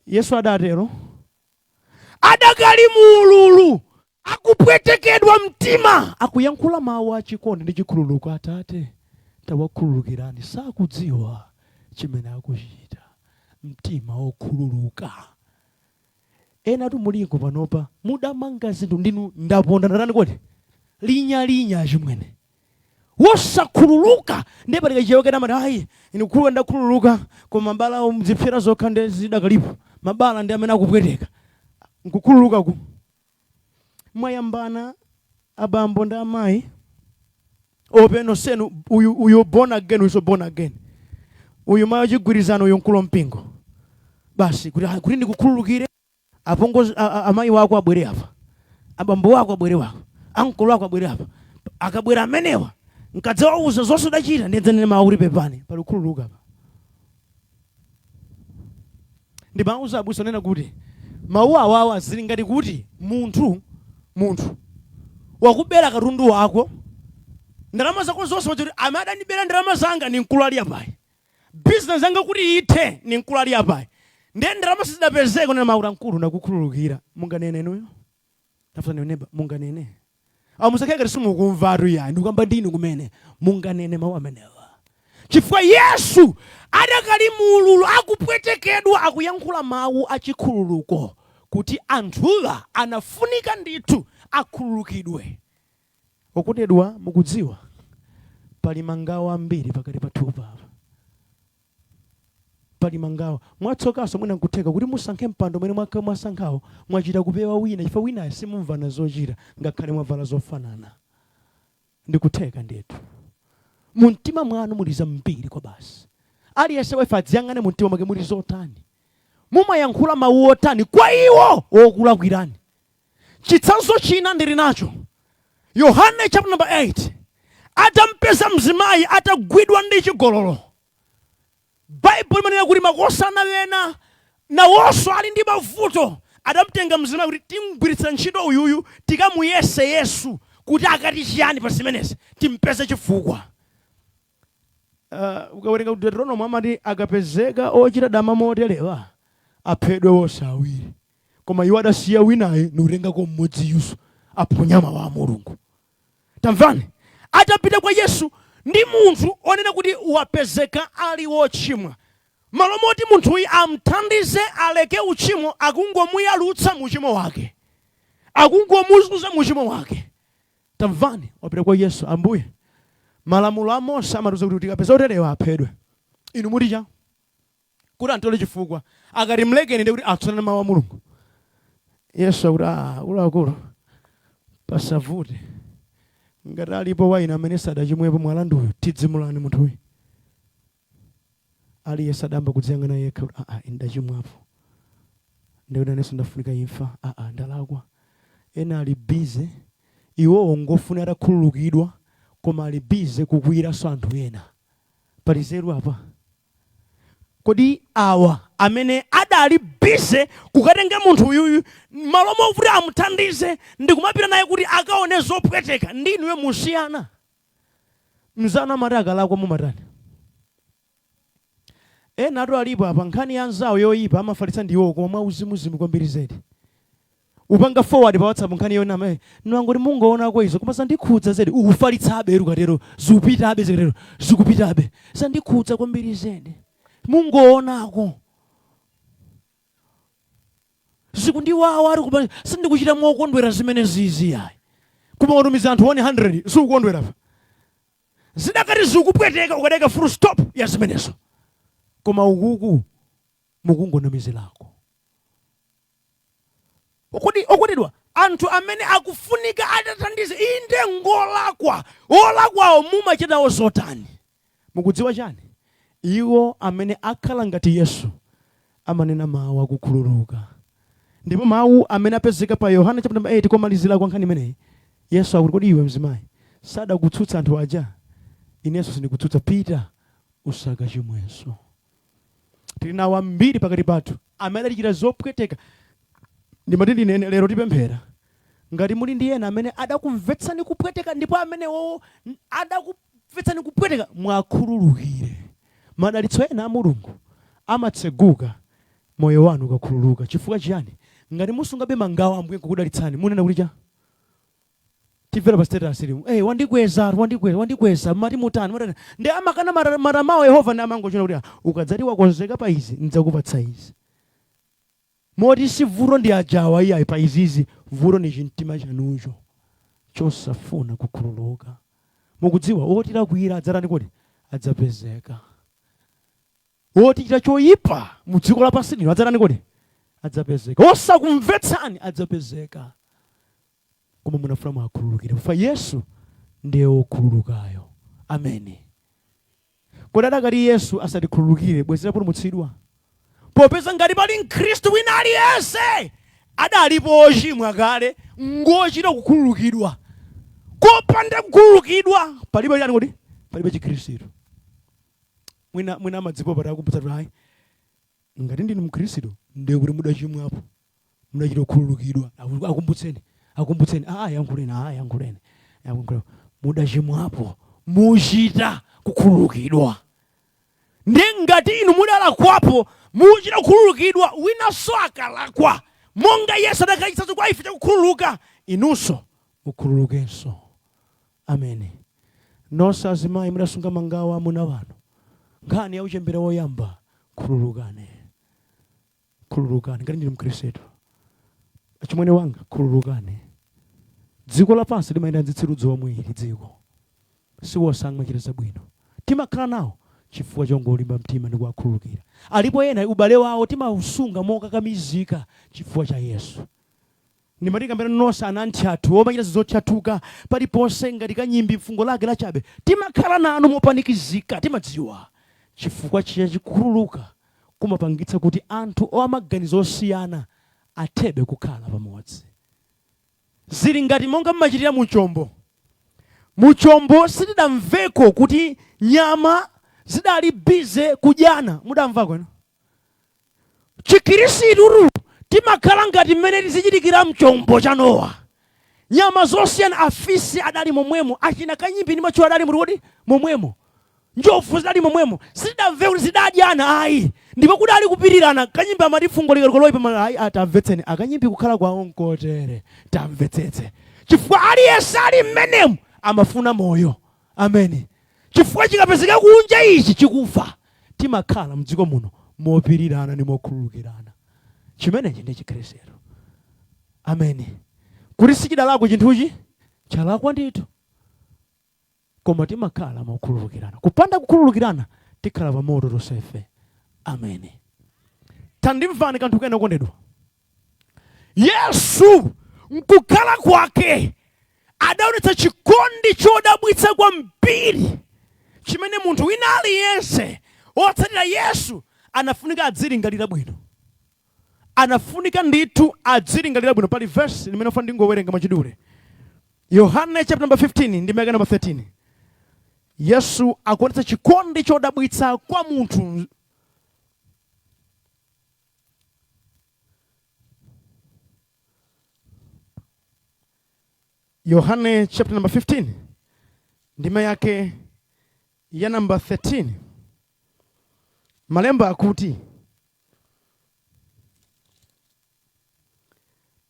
Yesu adatero adakali muululu, akupwetekedwa mtima, akuyankhula mawu achikondi ndi chikhululuko, "Atate, tawakhululukirani, sakudziwa chimene akuchita." Mtima wokhululuka. Enatu muliko panopa mudamanga zinthu ndinu, ndaponda, ndatani kodi, linyalinya chimwene, wosakhululuka. Ndiye palika chiyo kena amati, "Ayi, ine kukhululuka ndakhululuka, koma mabala, zipsera zokha ndi zidakalipo, mabala ndi amene akupweteka." Nkukhululuka ku mwayambana abambo ndi amayi openo senu, uyu uyu born again, uyu so born again, uyu mayi wachigwirizano, uyu mkulu mpingo, basi kuti, "Ah, kuti ndikukhululukire, apongozi amayi wako abwere apa, abambo wako abwere wako, ankolo wako abwere apa. Akabwera amenewa, nkadzawauza zonse udachita, ndidzanene mawu kuti pepani." Pali kukhululuka apa? Ndimauza abusa nena kuti mawu awawa zili ngati kuti munthu wakubera katundu wako, ndalama zako zonse, kuti amene adandibera ndalama zanga ni mkulu ali apayi, bizinesi yanga kuti ithe ni mkulu ali apayi, ndiye ndalama sizidapezeka, nena mawu mkulu ndakukhululukira. Munganene inuyo? Tafunsani neba, munganene? Awo musakhale ngati simukumvatu yayi, ndikukamba ndinu kumene. Munganene mawu amenewa? Chifukwa Yesu adakali muululu, akupwetekedwa, akuyankhula mawu achikhululuko kuti anthuwa anafunika ndithu akhululukidwe. Okondedwa, mukudziwa pali mangawa ambiri pakati pathu papa, pali mangawa. Mwatsokanso mwina nkutheka kuti musankhe mpando umene mwasankhawo, mwachita kupewa wina chifukwa winayo simumvana zochita, ngakhale mwavala zofanana. Ndikutheka ndithu mu mtima mwanu muli zambiri kwa basi. Aliyense wefe adziyang'ane mu mtima mwake, muli zotani? Mumayankhula mawu otani kwa iwo wokulakwirani? Chitsanzo china ndili nacho, Yohane chapter number 8. Atampeza mzimayi atagwidwa ndi chigololo, Baibulo limanena kuti makosana ena nawonso ali ndi mavuto adamtenga mzimayi kuti timgwiritsira ntchito uyuyu, tikamuyese Yesu kuti akati chiyani pa zimenezi, timpeze chifukwa. Ukawerenga ku Deuteronomy, amati akapezeka ochita dama moterewa aphedwe wonse awiri, koma iwo adasiya winayo niutengako mmodzi yuso aphonyama wa Mulungu. Tamvani, atapita kwa Yesu ndi munthu onena kuti wapezeka ali wochimwa, malo moti munthuyu amthandize aleke uchimo, akungomuyalutsa muchimo wake, akungomuzunza muchimo wake. Tamvani, wapita kwa Yesu, "Ambuye, malamulo a Mose amatiuza kuti tikapeza oterewa aphedwe. Inu muti cha?" Kuti antole chifukwa, akati mlekeni ndi kuti atsonana mawu a Mulungu. Yesu akuti, "Ah, akuluakulu, pasavute. Ngati alipo wa inu amene sadachimwepo, mwala nduyu, tidzimulani munthuyu." Aliyense adayamba kudziyang'ana yekha kuti, "Aa, ine ndachimwapo, ndikuti anenso ndafunika imfa. Aa, ndalakwa." Ena ali busy, iwowo ngofuna atakhululukidwa, koma ali busy kukwiranso anthu ena. Pali nzeru apa? Kodi awa amene adali busy kukatenga munthu uyuyu malo mokuti amuthandize ndikumapita naye kuti akaone zopweteka, ndi inuyo musiyana? Mzanu amati akalakwa mumatani? Ena atu alipo apa, nkhani ya anzawo yoyipa amafalitsa ndi iwowo, koma mwauzimuzimu kwambiri zedi. Upanga forward pa WhatsApp nkhani yonama, "Nwangoti mungoonako izo, koma zandikhudza zedi." Ukufalitsabe, ukatero zikupitabe, zikatero zikupitabe. "Zandikhudza kwambiri zedi, mungoonako, zikundiwawa ari kuba sindikuchita mokondwera zimene zizi yayi." Koma watumiza anthu 100, sikukondwera pa zidakati zikupweteka, ukadeka full stop ya zimenezo. Koma ukuku mukungonamizirako. Kodi okondedwa, anthu amene akufunika atathandize, inde ngolakwa, olakwawo mumachitawo zotani? Mukudziwa chani? Iwo amene akhala ngati Yesu amanena mawu akukhululuka, ndipo mawu amene apezeka pa Yohane chapter number 8 komalizira kwa nkhani imeneyi, Yesu akuti, "Kodi iwe mzimayi, sadakutsutsa anthu aja? Inenso sindikutsutsa. Pita, usakachimwenso." Tili nawo ambiri pakati pathu amene atichita zopweteka. Ndimati ndinene lero, tipemphera, ngati muli ndi ena amene adakumvetsani kupweteka, ndipo amenewo adakumvetsani kupweteka, mwakhululukire. Madalitso ena a Mulungu amatseguka moyo wanu ukakhululuka. Chifukwa chiyani? Ngati musungabe mangawa, Ambuye nkukudalitsani, munena kuti cha timvera pa status limu, "Hey, wandikweza, wandikweza, wandikweza, mati mutani, mutani?" Ndi amakana matamawo Yehova, ndi amangochona kuti, "Ah, ukadzati wakonzeka pa izi, ndidzakupatsa izi." Moti si vuto ndi ajawa iyayi pa izizi, vuto ni chimtima chanucho chosafuna kukhululuka. Mukudziwa, wotilakwira adzatani? Kodi adzapezeka. Wotichita choyipa mu dziko lapansi lino adzatani? Kodi adzapezeka. Osakumvetsani adzapezeka. Koma munafuna mwakhululukire, kufa Yesu ndiye wokhululukayo. Ameni. Kodi adakati Yesu asatikhululukire, bwezi tapulumutsidwa? Popeza ngati pali Mkhristu wina aliyense adalipo ochimwa kale, ngochita kukhululukidwa. Kopanda kukhululukidwa palibe chani? Kodi palibe Chikhristu. Mwina amadzipopa takumbutsa kuti, "Hayi, ngati ndinu Mkhristu, ndiye kuti mudachimwapo, mudachita kukhululukidwa." Akumbutseni, akumbutseni. Aa, yankhuleni, aa, yankhuleni, yankhuleni. Mudachimwapo, muchita kukhululukidwa. Ndi ngati inu mudalakwapo, muchita kukhululukidwa. Winanso akalakwa, monga Yesu adakachitsanso kwa ife chakukhululuka, inunso mukhululukenso. Ameni. Nonse azimayi mudasunga mangawa amuna wanu, nkhani ya uchembere woyamba, khululukane, khululukani ngati ndinu Mkhristu. Achimwene wanga, khululukani. Dziko lapansi limayenda nzitsiru zomwe ili dziko, siwosamachita zabwino. Timakhala nawo chifukwa chongolimba mtima ndi kuwakhululukira. Alipo ena ubale wawo timausunga mokakamizika chifukwa cha Yesu. Ndimati kambera nonse ana anthu omachita zotchathuka paliponse ngati kanyimbi mfungo lake lachabe, timakhala nanu mopanikizika. Timadziwa chifukwa chachikhululuka kumapangitsa kuti anthu amaganizo osiyana athebe kukhala pamodzi. Zili ngati monga mmachitira muchombo. Muchombo sitidamveko kuti nyama zidali busy kudyana. Mudamvako ino? Chikhristu timakhala ngati mmene tizichitikira mchombo cha Nowa. Nyama zosiyana, afisi adali momwemo, achina kanyimbi ndi matchula adali muti momwemo, njovu zidali momwemo. Sitidamve kuti zidadyana ayi, ndipo kudali kupirirana. Kanyimbi amati fungo likalikoloipa, ayi, atamvetseni akanyimbi kukhala kwawo nkotere, tamvetsetse, chifukwa aliyense ali mmenemu amafuna moyo. Ameni. Chifukwa chikapezeka kunja ichi chikufa. Timakhala mdziko muno mopirirana ndi mokhululukirana. Chimenechi ndi Chikhristu. Ameni. Kuti sichidalakwe chinthuchi, chalakwa ndithu, koma timakhala mokhululukirana. Kupanda kukhululukirana, tikhala pa moto tonsefe. Ameni. Tandimvani kanthu kena, okondedwa. Yesu mkukhala kwake adaonetsa chikondi chodabwitsa kwambiri chimene munthu wina aliyense wotsatira Yesu anafunika adzilingalira bwino, anafunika ndithu adzilingalira bwino. Pali verse limene ufuna ndingowerenga mwachidule, Yohane chapter number 15 ndi ndime number 13. Yesu akuonetsa chikondi chodabwitsa kwa munthu. Yohane chapter number 15, ndime yake ya number 13, malemba akuti,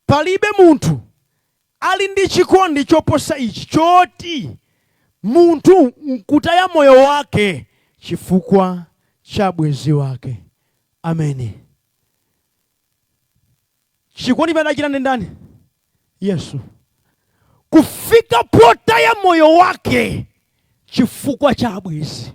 "Palibe munthu ali ndi chikondi choposa ichi, choti munthu nkutaya moyo wake chifukwa cha bwenzi wake." Ameni. Chikondi chimene adachita ndi ndani? Yesu, kufika potaya moyo wake chifukwa cha abwenzi,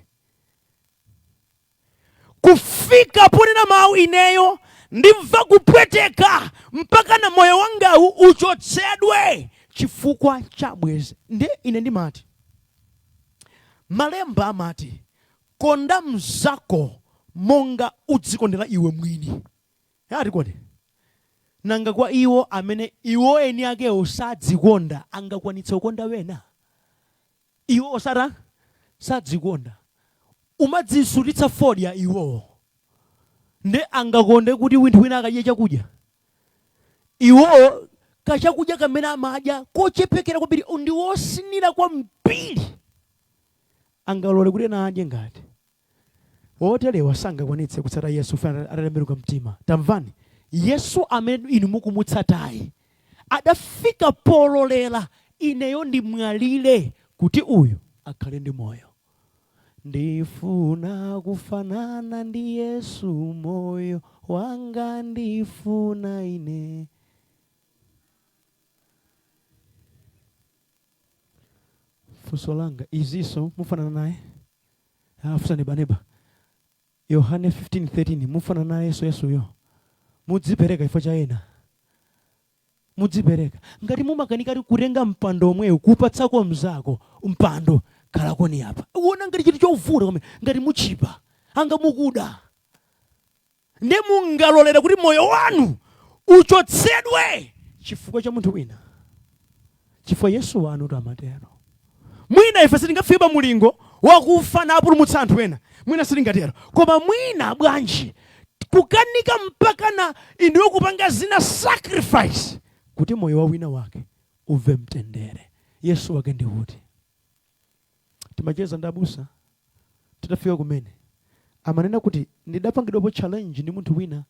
kufika ponena mawu, "Ineyo ndimva kupweteka mpaka na moyo wangawu uchotsedwe chifukwa cha bwenzi." Nde ine ndimati, malemba amati, "Konda mzako monga udzikondera iwe mwini." Ati kodi nanga kwa iwo amene iwo eni akewo sadzikonda, angakwanitse kukonda wena? Iwo osata sadzikonda, umadzisutitsa fodya iwowo, nde angakonde kuti winthu wina akadye chakudya? Iwowo kachakudya kamene amadya kochepekera kwambiri, ndi wosinira kwambiri, angalole kuti ena adye? Ngati woterewa sangakwanitse kutsata Yesu fana atatembenuka mtima. Tamvani, Yesu amene inu mukumutsatayi adafika pololera, "Ineyo ndimwalire kuti uyu akhale ndi moyo." Ndifuna kufanana ndi Yesu, moyo wanga ndifuna ine. Funso langa, izinso mufanana naye? Afusa nebaneba. Yohane 15:13, mufanana naye Yesu? Yesuyo mudzipereka chifukwa cha ena? Mudzipereka? Ngati mumakanika kutenga mpando omweyo kupatsako mzako mpando, "Khalakoni apa," uona ngati chinthu chovuta kwambiri, ngati muchipa anga mukuda, ndi mungalolera kuti moyo wanu uchotsedwe chifukwa cha munthu wina? Chifukwa Yesu wanu amatero. Mwina ife sitingafike pa mulingo wakufa napulumutsa anthu ena, mwina sitingatero, koma mwina bwanji kukanika mpaka na inuyo kupanga zina sacrifice kuti moyo wa wina wake uve mtendere? Yesu wake ndi kuti? Timacheza ndi abusa titafika kumene, amanena kuti, "Ndidapangidwapo challenge ndi munthu wina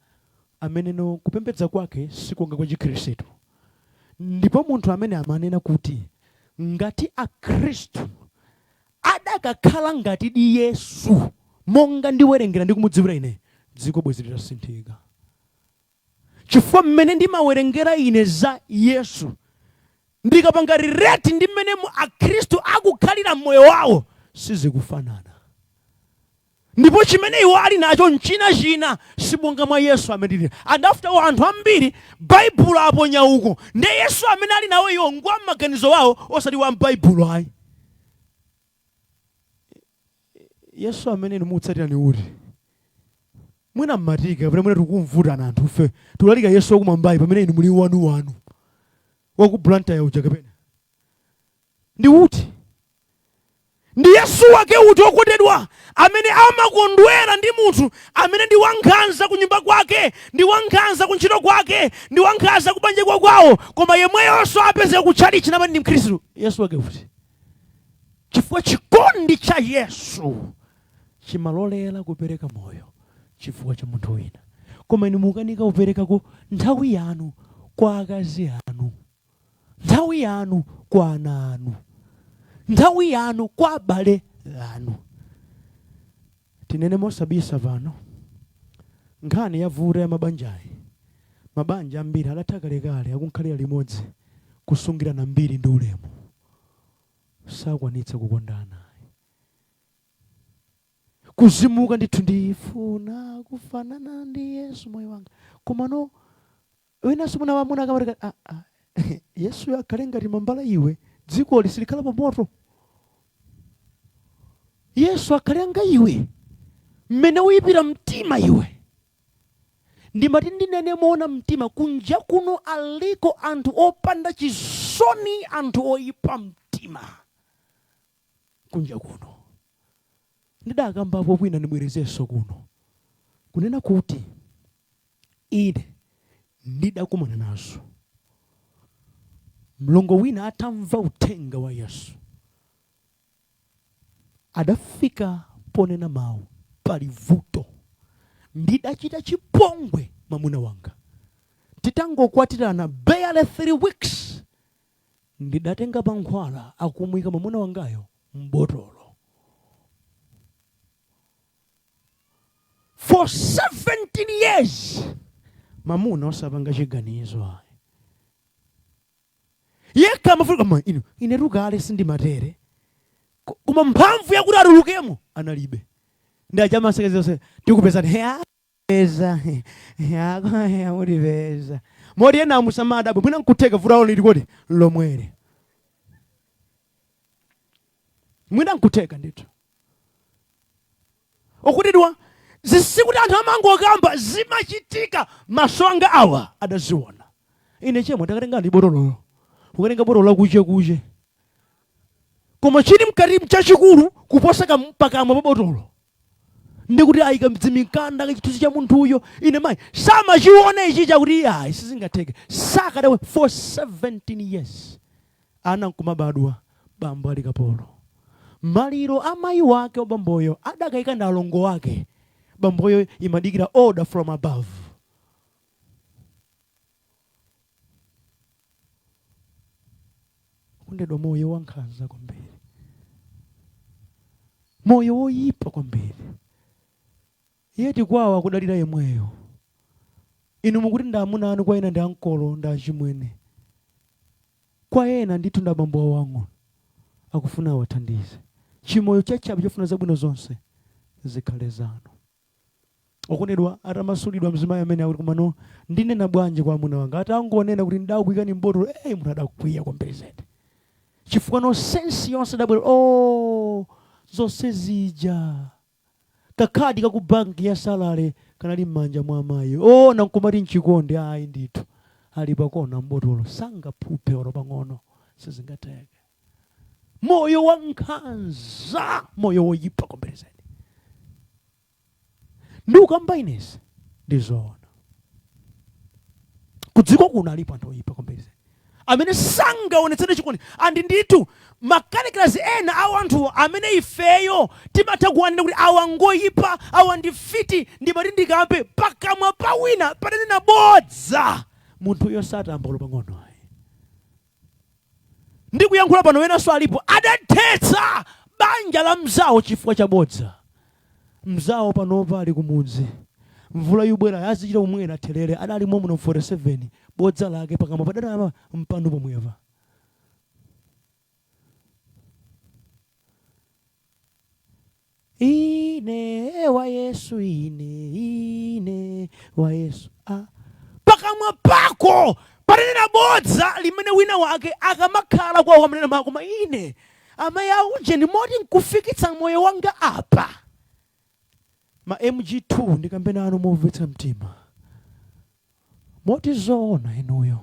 amene no kupembedza kwake sikonga kwa Chikhristu, ndipo munthu amene amanena kuti ngati Akhristu adakakhala ngati di Yesu monga ndiwerengera ndi kumudziwira ine, dziko bwezi litasinthika, chifukwa mmene ndimawerengera ine za Yesu, ndikapanga relate ndi mmene Akhristu akukhalira mmoyo wawo, sizikufanana, ndipo chimene iwo ali nacho nchina china, sibonga mwa Yesu amene tili." And after all, anthu ambiri Baibulo aponya uko, ndiye Yesu amene ali nawo iwo ngwa maganizo wawo, osati wa m'Baibulo ayi. Yesu amene inu mukutsatira ni uti? Mwina mmatika kapena mwina tikumvutana anthu fe tikulalika Yesu wakumwambayi, pamene inu muli wanu wanu waku Blantyre uja, kapena ndi uti? Ndi Yesu wake uti, okondedwa, amene amakondwera ndi munthu amene ndi wankhanza ku nyumba kwake, ndi wankhanza ku ntchito kwake, ndi wankhanza ku banja kwawo, koma yemweyonso apezeka ku tchalitchi namati ndi Mkhristu? Yesu wake uti? Chifukwa chikondi cha Yesu chimalolera kupereka moyo chifukwa cha munthu wina, koma inu mukanika kuperekako nthawi yanu kwa akazi anu, nthawi yanu kwa ana anu, nthawi yanu kwa abale anu. Tinene mosabisa pano, nkhani yavuta ya mabanjayi, mabanja ambiri adatha kalekale, akunkhalira limodzi kusungirana mbiri ndi ulemu, sakwanitsa kukondana, kuzimuka ndithu. Ndifuna kufanana ndi Yesu moyo wanga, komano Winanso muna wamuna akamati ah, ah, Yesu akhale ngati mambala iwe, dzikoli silikhala pa moto. Yesu akhale anga iwe, mmene uyipira mtima iwe. Ndimati ndinene moona mtima, kunja kuno aliko anthu opanda chisoni, anthu oyipa mtima kunja kuno. Ndidakambapo kwina, ndibwerezenso kuno kunena kuti ine ndidakumana nazo. Mlongo wina atamva uthenga wa Yesu adafika ponena mawu, pali vuto, ndidachita chipongwe mwamuna wanga. Titangokwatirana barely 3 weeks, ndidatenga mankhwala akumuyika mwamuna wangayo mbotolo. For 17 years mamuna osapanga chiganizo ayi, yekha amafuna koma inu ine tukale sindimatere, koma mphamvu yakuti atulukemo analibe. Ndi achamasekezose tikupezani peza mutipeza moti ena amusamadabwe mwina nkutheka vuto lili kodi lomwere, mwina nkutheka ndithu. Okutidwa zisikuti anthu amangokamba, zimachitika. Maso anga awa adaziona. Ine chemwe ndakatenga ndi botololo, ukatenga botolo lakuche kuche, koma chili mkati chachikulu kuposa pakamwa pa botolo, ndikuti ayika mdzimikanda kachithunzi cha munthuyo. Ine mayi samachiona ichi chakuti ayi sizingatheke, sakadawe. For 17 years ana nkumabadwa, bambo ali kapolo. Maliro a mayi wake wabamboyo adakayika ndi alongo wake. Bamboyo imadikira order from above. Kundedwa, moyo wankhanza kwambiri, moyo woyipa kwambiri. Yeti kwawo akudalira yemweyo. Inu mukuti ndi amuna anu, kwa ena ndi ankolo, ndi achimwene, kwa ena ndithu ndi abambo awo ang'ono akufuna awathandize. Chimoyo chachabe chofuna zabwino zonse zikhale zanu. Okondedwa, atamasulidwa mzimayi amene akuti, kumano ndinena bwanji kwa amuna wanga? Atangonena kuti ndakuyikani mbotolo, eyi, munthu adakwiya kwambiri zedi, chifukwa no sense yonse idabwera. Oh, zonse zija kakhadi kaku banki ya salary kanali m'manja mwa amayi. Oh, nankumati mchikondi. Ayi ndithu, ali pakona mbotolo, sangaphuphe olo pang'ono, sizingatheke. Moyo wa nkhanza, moyo woyipa kwambiri zedi. Ndi ukamba inezi ndizoona, kudziko kuno alipo anthu oyipa kwambiri zedi amene sangaonetsere chikondi. Andi ndithu ma characters ena a anthuwo amene ifeyo timatha kuwanena kuti awa ngoyipa, awa ndi fiti, ndimati ndikambe pakamwa pa wina patanena bodza, munthuyo satamba olo pang'ono ayi. Ndikuyankhula pano wenanso alipo adathetsa banja la mzawo chifukwa cha bodza. Mzawo panopa ali kumudzi, mvula yubwera azichita kumwera therere, adali momuno 47. Bodza lake pakamwa padanama mpando pomwepa. Ine wa Yesu, ine, ine wa Yesu, ah. Pakamwa pako patanena bodza limene wina wake akamakhala kwawo amanena mako, koma ine amayi auje ndi moti nkufikitsa moyo wanga apa. Ma MG2, ndikambe nanu momvetsa mtima moti zoona inuyo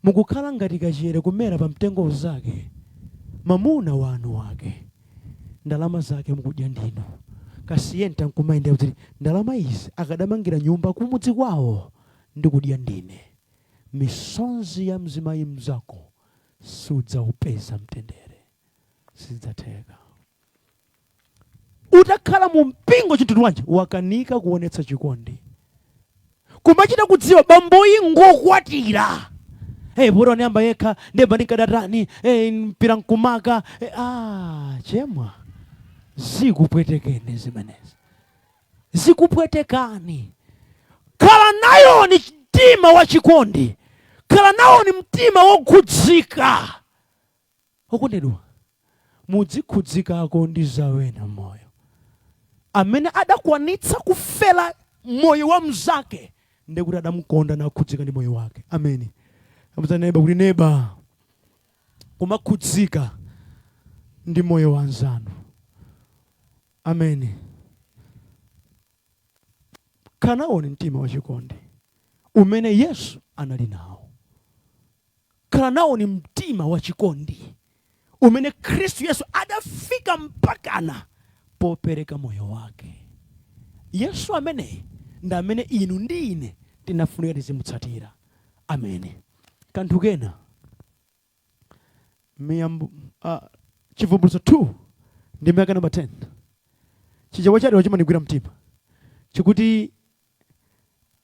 mukukhala ngati kachere kumera pa mtengo zake. Mamuna wanu wake ndalama zake mukudya ndinu, kasiyenta nkumayenda kuti ndalama izi akadamangira nyumba kumudzi kwawo, ndikudya ndine. Misonzi ya mzimayi mzako sudzaupeza mtendere, sizidzatheka. Utakhala mu mpingo chinthu wanji wakanika kuonetsa chikondi, kumachita kudziwa bamboyi ngokwatira. Hey, poti waniyamba yekha ndemba ndinkadatani. Hey, mpira nkumaka. Hey, ah, chemwa zikupwetekeni zimenezi, zikupwetekani. Khala nayoni mtima wa chikondi, khala nawoni mtima wokhudzika. Okondedwa, muzikhudzikako ndi zawena moyo. Amene adakwanitsa kufera moyo wa mzake Ndekuti adamukonda nakhudzika ndi moyo wake. Ameni. Amuuze neba kuti, neba, kumakhudzika ndi moyo wa anzanu. Ameni. Khala nawoni mtima wachikondi umene Yesu anali nawo. Khala nawoni mtima wachikondi umene Khristu Yesu adafika mpakana popereka moyo wake. Yesu ameneyi ndi amene inu ndi ine tinafunika tizimutsatira. Amene. Kanthu kena, miyambo, Chivumbulutso 2 ndi miyaka namba 10, Chichewa chadiwa chimandigwira mtima, chikuti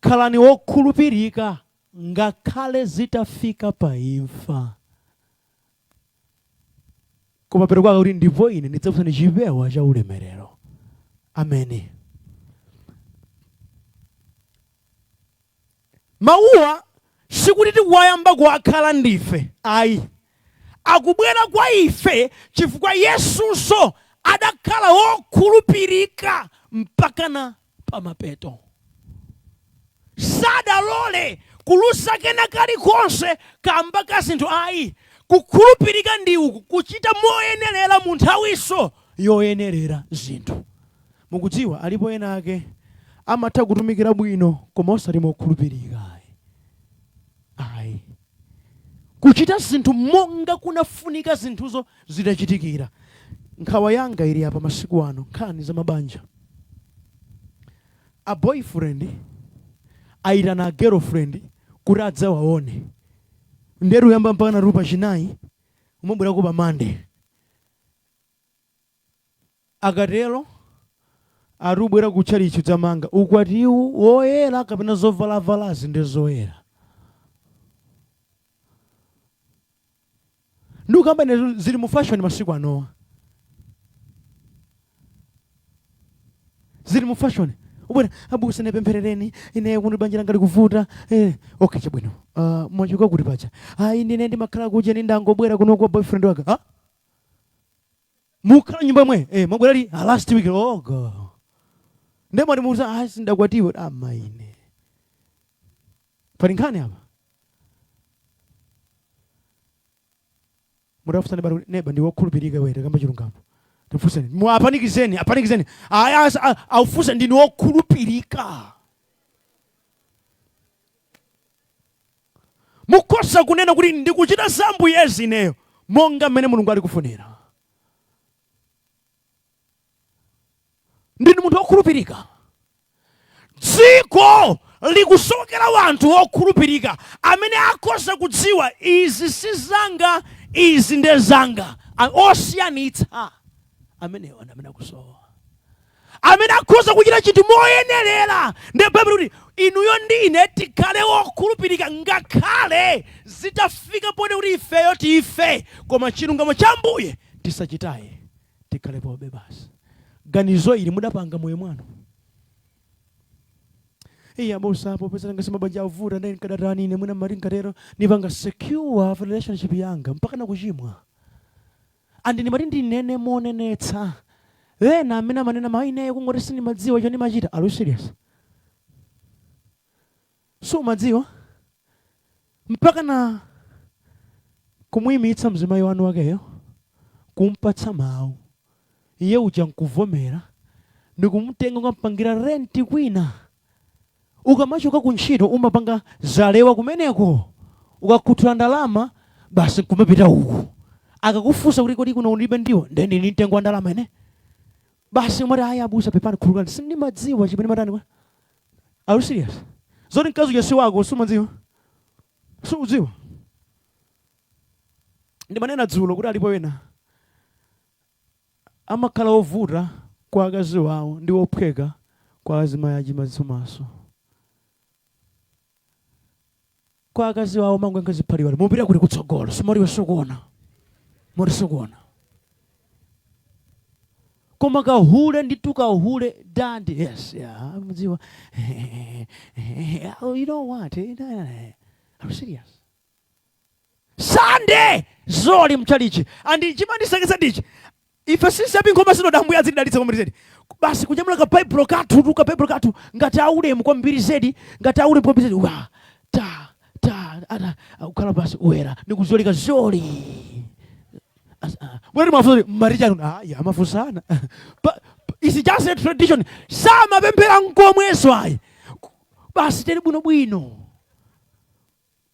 khalani wokhulupirika ngakhale zitafika pa imfa. Koma pero kwake kuti ndipo ine ndidzakupatsani chipewa cha ulemerero. Ameni. Mawuwa sikuti tikuwayamba kuwakhala ndife ayi, akubwera kwa ife chifukwa Yesunso adakhala wokhulupirika mpakana pamapeto. Sadalole kulusa kena kalikonse kamba ka zinthu ayi. Kukhulupirika ndi uku, kuchita moyenerera mu nthawiso yoyenerera zinthu. Mukudziwa, alipo ena ake amatha kutumikira bwino koma osati mokhulupirika ayi. Ayi, kuchita zinthu monga kunafunika zinthuzo zitachitikira. Nkhawa yanga ili apa masiku ano, nkhani za mabanja. A boyfriend ayitana a girlfriend kuti adzawaone, ndetu uyamba mpaka natu pachinayi, umabwerako pa Mande. Akatero ati ubwera kutchalichi udzamanga ukwatiwu woyera kapena zovalavalazi ndi zoyera. Ndikukamba ine, zili mu fashion masiku anowa, zili mu fashion. Ubwera, abusa, nepempherereni ine kuno banja langa likuvuta. Okay, chabwino. Mwachoka kuti paja? Ayi, ndine ndimakhala kuja, ndangobwera kuno kwa boyfriend wanga. Ha, mukhala nyumba imwe? Mwabwera li? Ah, last week. Oh God. Ndemo ndimuuza, ah, sindakwatiwe amaine. Pali nkhani apa. Mutafunsani bali kuti neba ndi wokhulupirika iwe, takamba chilungamo. Tifunseni, mu apanikizeni, apanikizeni. Aya, aufunse, ndinu wokhulupirika? Mukhoza kunena kuti ndikuchita za Mbuyezi ineyo monga mmene Mulungu ali kufunira? Ndinu munthu wokhulupirika? Dziko likusowekera wanthu wokhulupirika amene akhoza kudziwa izi si zanga, izi ndi zanga. Osiyanitsa amenewa ndi amene akusowa, amene akhoza kuchita chinthu moyenerera. Ndi Baibulo kuti inuyo ndi ine tikhale wokhulupirika ngakhale zitafika pone kuti ifeyo tife, koma chilungamo cha Mbuye tisachitaye, tikhale pobe basi. Ganizo ili mudapanga moyo mwanu? Iye, abusa, popeza ngasi mabanja avuta, ndani nkadatani ine mwina mati nkatero nipanga secure relationship yanga mpaka nakuchimwa. Andi ndimati ndinene monenetsa, ena amene amanena mayi ineyo kungoti sindimadziwa icho ndimachita. Are you serious? Sumadziwa mpaka na kumuyimitsa mzimayi wanu wakeyo, kumpatsa mawu, iye uja nkuvomera, ndikumutenga ukampangira rent kwina. Ukamachoka ku ntchito umapanga zalewa kumeneko, ukakhuthula ndalama basi nkumapita uku. Akakufunsa kuti kodi kuno ulibe ndiwo, nde ndili mtengo wa ndalama ine basi. Umati, ayi abusa, pepani, khululukani, sindimadziwa chimene matani kwa. Are you serious? Zoti mkazi uja si wako sumadziwa? Sukudziwa? Ndimanena dzulo kuti alipo ena amakhala ovuta kwa akazi wawo ndi ophweka kwa azimayi achimasomaso. Kwa akazi wawo mangoyankha ziphaliwali, mupita kuti kutsogolo, simaliwe sukuona, moti sukuona. Koma kahule nditu kahule dandi. Yes, yeah, mudziwa. Oh, you know what? I'm serious. Sunday zoli mchalichi andi chimandisekesa ndichi. Ife sinsepi nkoma sino Ambuye azidalitsa kwambiri zedi. Basi kunyamula ka Baibulo kathu tu, ka Baibulo kathu ngati aulemu kwambiri zedi, ngati aulemu kwambiri zedi. Wa ta ta ata kukhala basi uwera ndikuzolika zoli. Bwera mafuso mmati chanu, ah ya mafusana. But it's just a tradition. Samapemphera nkomweso ayi. Basi tili bwinobwino.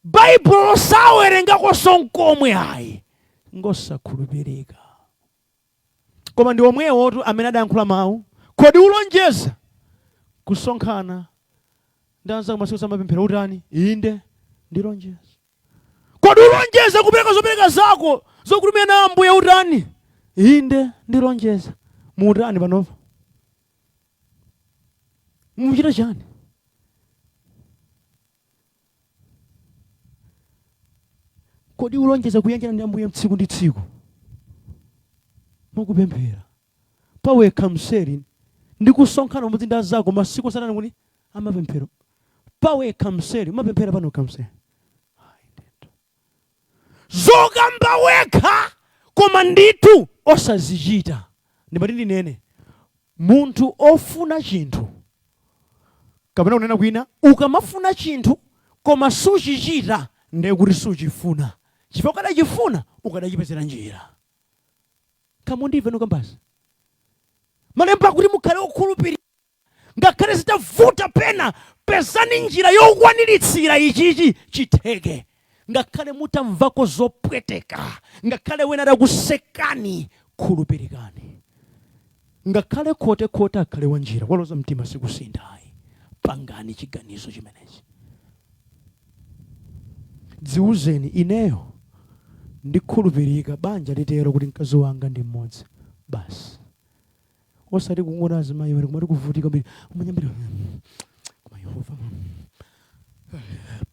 Baibulo sawerengakonso nkomwe ayi. Ngosakhulupirika. Koma ndi omwewotu amene adayankhula mawu. Kodi ulonjeza kusonkhana ndi anzako masiku amapemphero utani? Inde, ndilonjeza. Kodi ulonjeza kupereka zopereka zako zokutumira na Ambuye utani? Inde, ndilonjeza. Muutani panopa? Muchita chani? Kodi ulonjeza kuyanjana ndi Ambuye tsiku ndi tsiku mwakupemphera pawekha mseri ndi kusonkhana pamodzi ndi anzako masiku osatani kuti amapemphero pawekha mseri umapemphera panokha mseri? Ayi, ndithu. Zokamba wekha koma ndithu osazichita. Ndimati ndinene, munthu ofuna chinthu, kapena kunena kwina, ukamafuna chinthu koma suchichita, ndiye kuti suchifuna, chifukwa ukadachifuna ukadachipezera njira. Kamundimve nukambasi malemba akuti mukhale okhulupirira ngakhale zitavuta pena, pezani njira yokwaniritsira ichichi chitheke, ngakhale mutamvako zopweteka, ngakhale wena atakusekani, khulupirikani. Ngakhale khotekhote akhale wa njira kwaloza mtima sikusinthayi. Pangani chiganizo chimenechi, dziwuzeni, ineyo ndikhulupirika, banja litero kuti mkazi wanga ndi mmodzi basi, osati kung'ona azimayi were kumati kuvutika mbiri umanyambira koma Yehova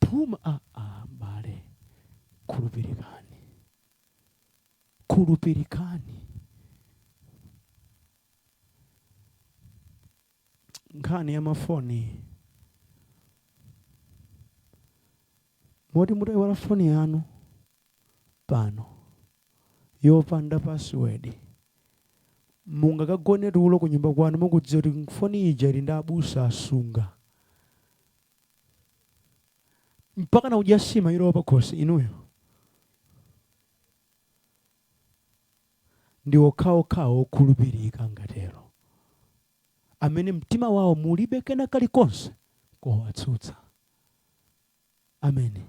phuma. A a bale, khulupirikani, khulupirikani. Nkhani ya mafoni, moti mutayiwala foni yanu pano yopanda password, mungakagone tulo ku nyumba kwanu mukudziwa kuti foni ija ili ndi abusa asunga, mpaka na kudya sima ilowa pakhosi inuyo ndi okhaokhawo okhulupirika ngatero, amene mtima wawo mulibe kena kalikonse kowatsutsa. Amene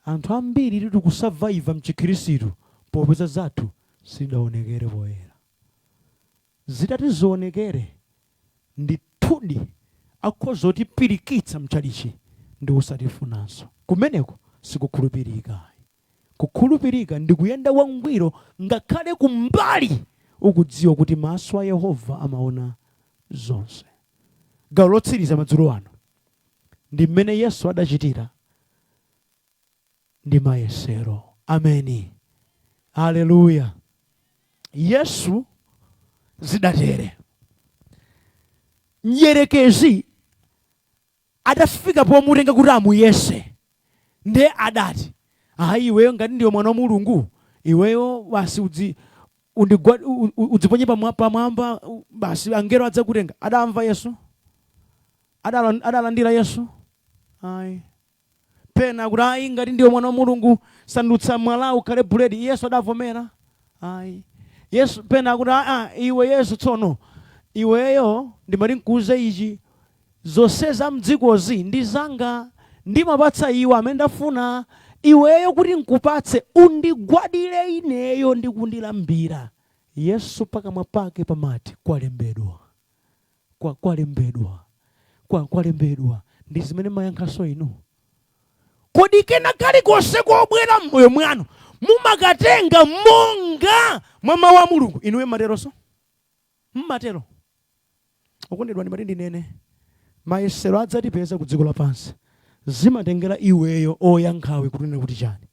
anthu ambiri tili kusurvive mchikhirisitu popeza zathu sidaonekere poyera. Zitati zionekere, ndithudi akhoza kutipirikitsa mchalichi ndi usatifunanso. Kumeneko sikukhulupirika. Kukhulupirika ndi kuyenda wangwiro ngakhale kumbali ukudziwa kuti maso a Yehova amaona zonse. Gawo lotsiriza madzulo ano ndi mmene Yesu adachitira ndi mayesero. Ameni, haleluya. Yesu zidatere, mdierekezi adafika pomutenga kuti amuyese, ndiye adati, ayi, iweyo ngati ndiwe mwana wa Mulungu, iweyo basi udziponye pamwamba, basi angelo adzakutenga. Adamva Yesu? Adalandira Yesu? Ayi. Pena kuti, ayi, ngati ndiwe mwana wa Mulungu, sandutsa mwala ukhale buledi. Yesu adavomera? Ayi. Yesu pena akuti, aa, iwe Yesu, tsono iweyo ndimati nkuuze ichi, zonse za mdzikozi ndi zanga, ndimapatsa iwo amene ndafuna. Iweyo kuti nkupatse, undigwadire ineyo ndi kundilambira. Yesu pakamwa pake pamati, kwalembedwa, kwalembedwa, kwalembedwa. Ndi zimene mayankhaso inu. Kodi kena kalikonse kobwera m'moyo mwanu mumakatenga monga mwa mawu a Mulungu? Inuyo mmateronso? Mmatero? Okondedwa, ndimati ndinene, mayesero adzatipeza ku dziko lapansi. Zimatengera iweyo oyankhawe kunena kuti chani.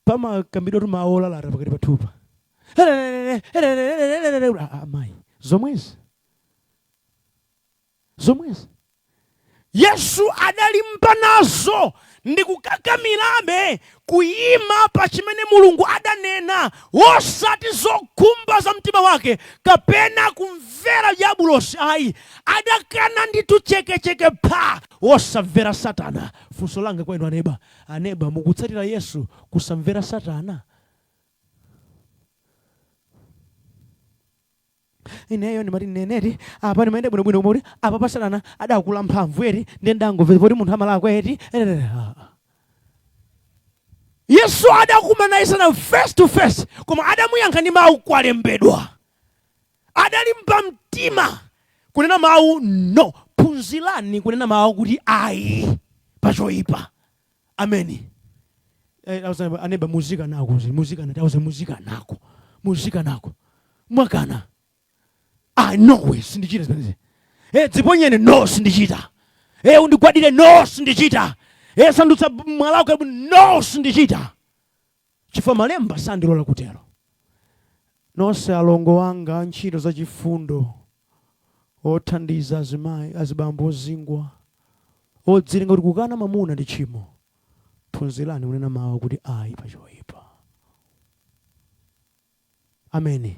Pamakambidwa tu mawu olalata pakati pathupa. Amayi, zomwezi zomwezi. Yesu adalimba nazo ndi kukakamirabe kuyima pa chimene Mulungu adanena, osati zokhumba za mtima wake kapena kumvera diabulosi ayi. Adakana ndithu chekecheke pha, wosamvera Satana. Funso langa kwa inu aneba, aneba mukutsatira Yesu kusamvera Satana? Ineyo ndimati ndinene eti apa ndimayenda bwinobwino koma kuti apapa Satana adakula mphamvu eti ndiye ndangomvera poti munthu amalakwa eti. Yesu adakumana naye Satana face to face koma adamuyankha ndi mawu kwalembedwa. Adalimba mtima kunena mawu no. Phunzirani kunena mawu kuti ayi pa choipa. Ameni. Auza aneba muzikanako, muzikana, auza muzikanako, muzikanako. Mwakana. Ah, no way, sindichita zimenezi. Dziponyeni, no, sindichita. Undigwadire, no, sindichita. Sandutsa mwala wako, no, sindichita. Chifukwa malemba sandilola kutero. Nonse alongo anga a ntchito za chifundo, othandiza azimayi, azibambo ozingwa, odzilenga kuti kukana mamuna ndi tchimo, phunzirani kunena mawu akuti ayi pa choipa. Ameni.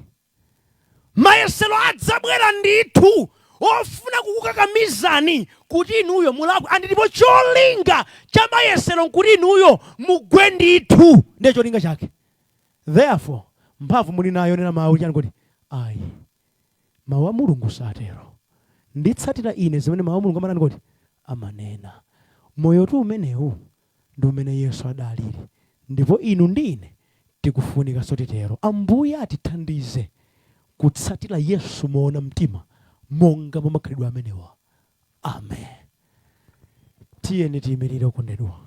Mayesero adzabwera ndithu ofuna kukukakamizani kuti inuyo mulakwe, and ndipo cholinga cha mayesero nkuti inuyo mugwe ndithu, ndiye cholinga chake. Therefore, mphamvu muli nayo yonena mawu chani kuti ayi, mawu a Mulungu satero. Nditsatira ine zimene mawu a Mulungu amanena kuti amanena. Moyotu umenewu ndi umene Yesu adalili ndipo inu ndi ine tikufunikanso titero. Ambuye atithandize kutsatira Yesu moona mtima monga mwa makhalidwe amenewa. Amen. Tiyeni tiyimirire okondedwa.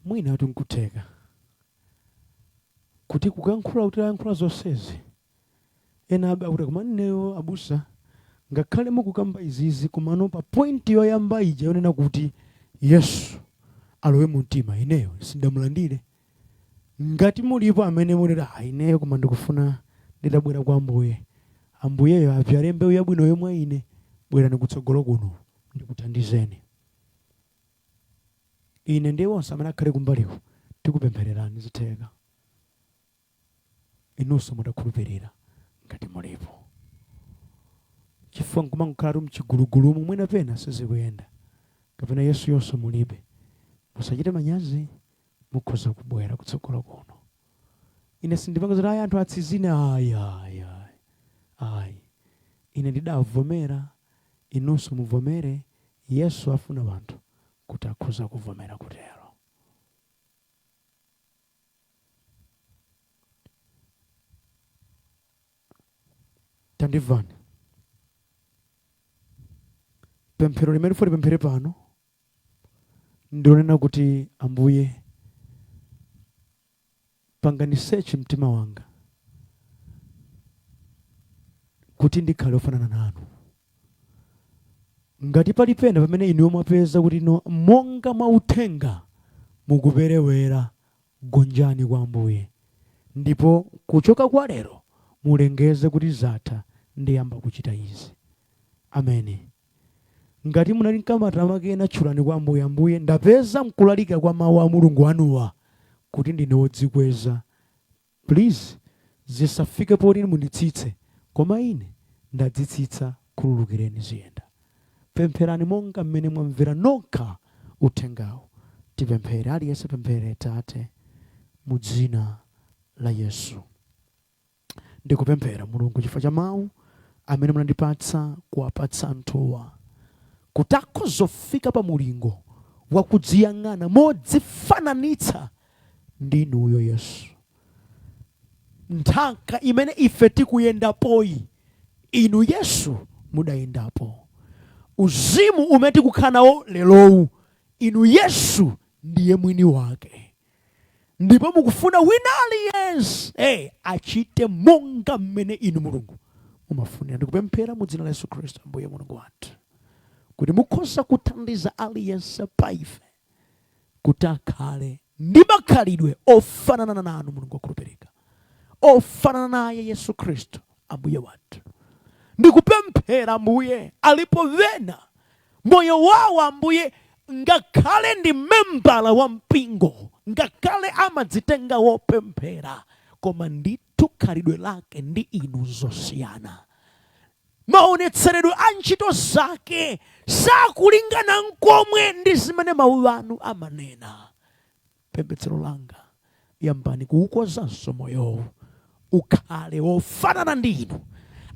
Mwinatu nkutheka kuti kukankhula kuti ayankhula zonsezi ena abe akuti koma ineyo abusa ngakhale mukukamba izizi komano pa point yoyamba ija yonena kuti Yesu alowe mu mtima ineyo sindamulandire. Ngati mulipo amene munena ah ineyo koma ndikufuna nditabwera kwa Ambuye, Ambuyeyo abyale mbewu yabwinoyo mwa ine, bwerani kutsogolo kuno ndikuthandizeni. Ine ndi onse amene akhale kumbaliku tikupemphererani zitheka. Inunso mutakhulupirira ngati mulipo. Chifukwa nkumangokhalatu mchigulugulumu mwina pena sizikuyenda. Kapena Yesuyonso mulibe. Musachite manyazi mukhoza kubwera kutsogolo kuno. Ine sindipanga zoti ayi anthu atsizine ayi ayi ayi. Ayi. Ine ndidavomera inunso muvomere Yesu afuna wanthu kuti akhoza kuvomera kutero. Tandimvani. Pemphero limene tifuna tipemphere pano ndilonena kuti Ambuye pangani search mtima wanga kuti ndikhale ofanana nanu. Ngati pali pena pamene inuyo mwapeza kuti no monga mwa uthenga mukuperewera, gonjani kwa Ambuye ndipo kuchoka kwa lero mulengeze kuti zatha ndiyamba kuchita izi. Ameni. Ngati munali nkamatama kena tchulani kwa Ambuye, Ambuye ndapeza mkulalikira kwa mawu a Mulungu anuwa kuti ndine wodzikweza. Please zisafike poti munditsitse koma ine ndadzitsitsa khululukireni ziyenda. Pempherani monga mmene mwamvera nokha uthengawu. Tipemphere, aliyense apemphere, Tate, mu dzina la Yesu. Ndikupemphera, Mulungu, chifukwa cha mawu amene munandipatsa kuwapatsa anthuwa, kuti akhoza kufika pa mulingo wa kudziyang'ana modzifananitsa ndi Inuyo, Yesu. Nthaka imene ife tikuyendapoyi, Inu, Yesu, mudayendapo. Uzimu umene tikukhala nawo lerowu, Inu, Yesu, ndiye mwini wake. Ndipo mukufuna wina aliyense achite monga mmene Inu, Mulungu, mumafunira. Ndikupemphera mu dzina la Yesu Khristu, Ambuye Mulungu wathu, kuti mukhoza kuthandiza aliyense pa ife kuti akhale ndi makhalidwe ofanana nanu, Mulungu wokhulupirika, Ofanana naye Yesu Khristu Ambuye wathu. Ndikupemphera Ambuye, alipo wena moyo wawo Ambuye ngakhale ndi membala wa mpingo, ngakhale amadzitenga wopemphera, koma ndithu khalidwe lake ndi inu zosiyana. Maonetseredwe a ntchito zake sakulingana nkomwe ndi zimene mawu anu amanena. Pembedzero langa, yambani kuukozanso moyowu ukhale wofanana ndi inu.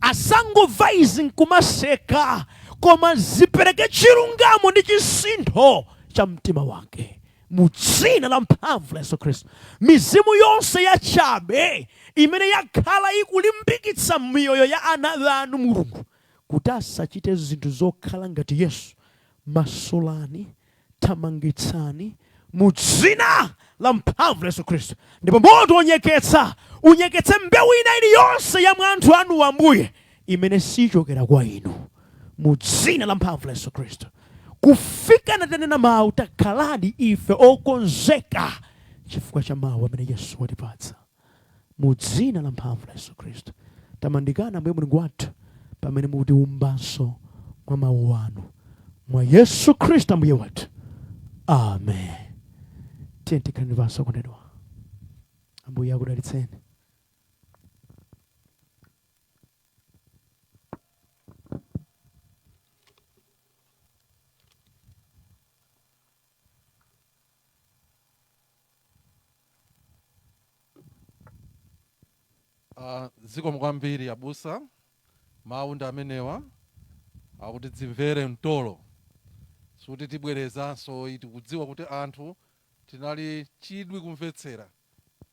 Asangomva izi nkumaseka, koma zipereke chilungamo ndi chisintho cha mtima wake mu dzina la mphamvu la Yesu Khristu. Mizimu yonse yachabe imene yakhala ikulimbikitsa miyoyo ya ana anu Mulungu kuti asachite zinthu zokhala ngati Yesu, masulani, thamangitsani mu dzina la mphamvu la Yesu Khristu. Ndipo moto unyeketsa, unyeketse mbewu ina iliyonse ya mwa anthu anu Ambuye imene sichokera kwa inu, mu dzina la mphamvu la Yesu Khristu. Kufika natanena mawu, takhaladi ife okonzeka chifukwa cha mawu amene Yesu watipatsa, mu dzina la mphamvu la Yesu Khristu. Tamandikana Ambuye Mulungu wathu pamene mukutiwumbanso mwa mawu anu, mwa Yesu Khristu Ambuye wathu, amen. Tiye tikhaleni pansi okondedwa. Ambuye akudalitseni. Zikomo kwambiri abusa. Mawu ndi amenewa akuti dzimvere mtolo, sikuti tibwerezanso. Tikudziwa kuti anthu tinali chidwi kumvetsera,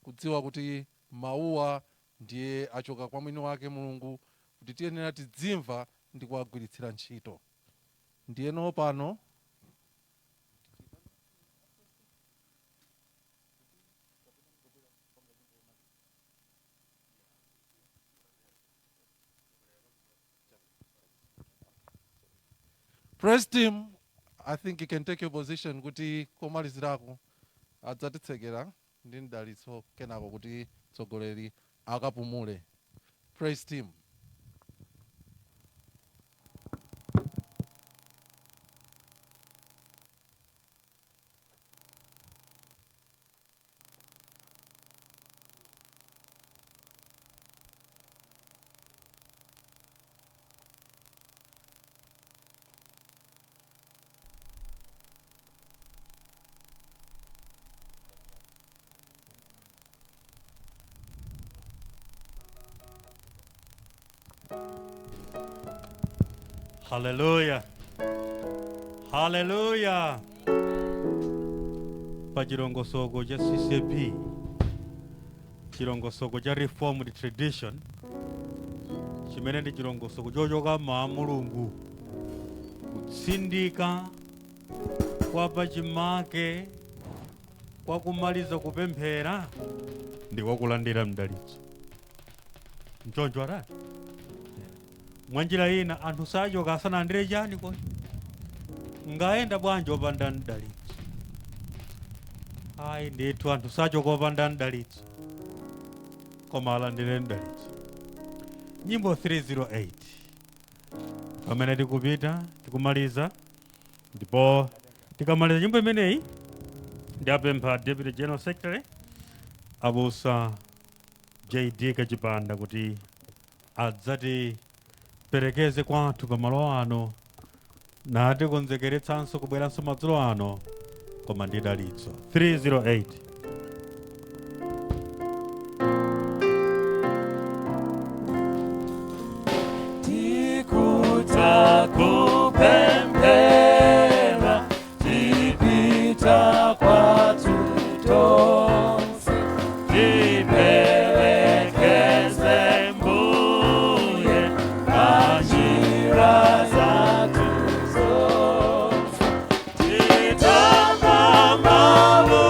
kudziwa kuti mawuwa ndiye achoka kwa mwini wake Mulungu, kuti tiyenera tidzimva ndi kuwagwiritsira ntchito. Ndiyeno pano praise team, I think you can take your position kuti komalizirako adzatitsekera ndi mdalitso, kenako kuti tsogoleri akapumule. Praise team. Haleluya, haleluya. Pa chilongosoko cha CCAP, chilongosoko cha Reformed tradition, chimene ndi chilongosoko chochoka mwa Mulungu, kutsindika kwa pachimake kwa kumaliza kupemphera ndi kwakulandira mdalitso. Mchoncho atati mwanjira ina anthu sachoka asanalandire chani? Kodi ngayenda bwanji opanda mdalitso? Ayi ndithu, anthu sachoka opanda mdalitso, koma alandire mdalitso. Nyimbo 308 pamene tikupita tikumaliza, ndipo tikamaliza nyimbo imeneyi ndiyapempha Deputy General Secretary Abusa JD Kachipanda kuti adzatiperekeze kwathu pamalo ano natikonzekeretsanso kubweranso madzulo ano, koma ndi dalitso. 308. Tikudza kupemphera, tipita kwathu tonse, tiperekeze Mbuye panjira zathu zonse, titamva mawu.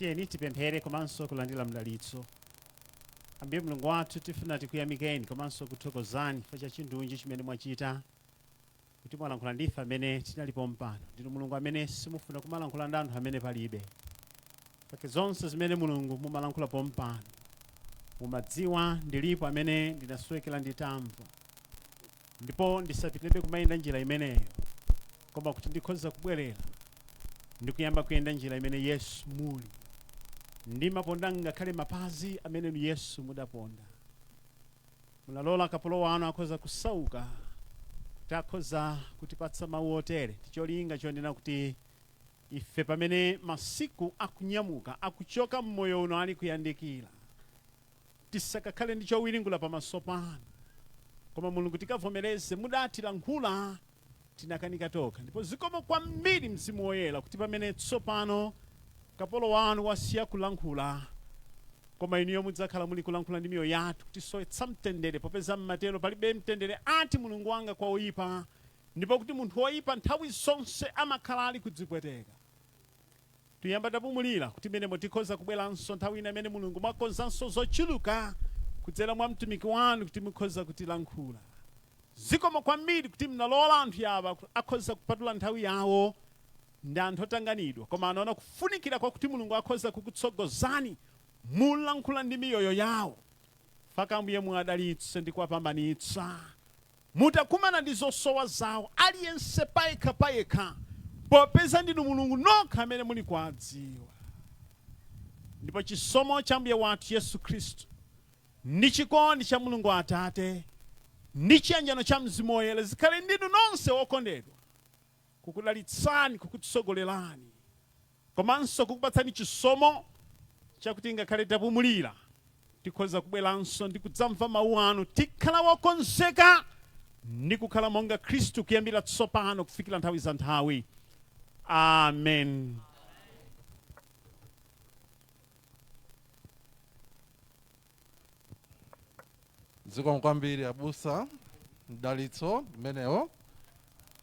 Tiyeni tipemphere komanso kulandira mdalitso. Ambuye Mulungu wathu, tifuna tikuyamikeni komanso kuthokozani chifukwa cha chindunji chimene mwachita, kuti mwalankhula ndife amene tinalipo mpano. Ndinu Mulungu amene simufuna kumalankhula ndi anthu amene palibe pake. Zonse zimene Mulungu mumalankhula pompano, mumadziwa ndilipo amene ndinaswekera nditamva, ndipo ndisapitirebe kumayenda njira imeneyo, koma kuti ndikhoza kubwerera ndikuyamba kuyenda njira imene Yesu muli. Ndimaponda ngakhale mapazi amene Yesu mudaponda. Munalola kapolo wanu akhoza kusauka kuti akhoza kutipatsa mawu otere, ticholinga chonena kuti ife pamene masiku akunyamuka akuchoka mmoyo uno ali kuyandikira, tisakakhale ndi chowiringula pamaso panu, koma Mulungu tikavomereze mudatilankhula, tinakanika tokha. Ndipo zikomo kwambiri Mzimu Woyera, kuti pamene tsopano kapolo wanu wasiya kulankhula, koma inuyo mudzakhala muli kulankhula ndi miyoyo yathu, kutisowetsa mtendere, popeza mmatero palibe mtendere, ati Mulungu wanga, kwa oyipa, ndipo kuti munthu woyipa nthawi zonse amakhala ali kudzipweteka. Tuyamba tapumulira kuti menemo tikhoza kubweranso nthawi ina imene Mulungu mwakonzanso zochuluka kudzera mwa mtumiki wanu kuti mukhoza kutilankhula. Zikomo kwambiri kuti mnalola anthu yawa akhoza kupatula nthawi yawo. Ndi anthu otanganidwa, koma anaona kufunikira kwakuti Mulungu akhoza kukutsogozani mulankhula ndi miyoyo yawo. Faka Ambuye muadalitse ndi kuwapambanitsa, mutakumana ndi zosowa zawo aliyense payekha payekha, popeza ndinu Mulungu nokha amene muli kuwadziwa. Ndipo chisomo cha Mbuye wathu Yesu Khristu ndi chikondi cha Mulungu Atate ndi chiyanjano cha Mzimu Woyera zikhale ndinu nonse wokondedwa, kukudalitsani, kukutsogolerani, komanso kukupatsani chisomo chakuti ngakhale tapumulira tikhoza kubweranso ndi kudzamva mawu anu, tikhala wokonzeka ndi kukhala monga Khristu kuyambira tsopano kufikira nthawi za nthawi. Amen. Zikomo kwambiri abusa, mdalitso mmenewo.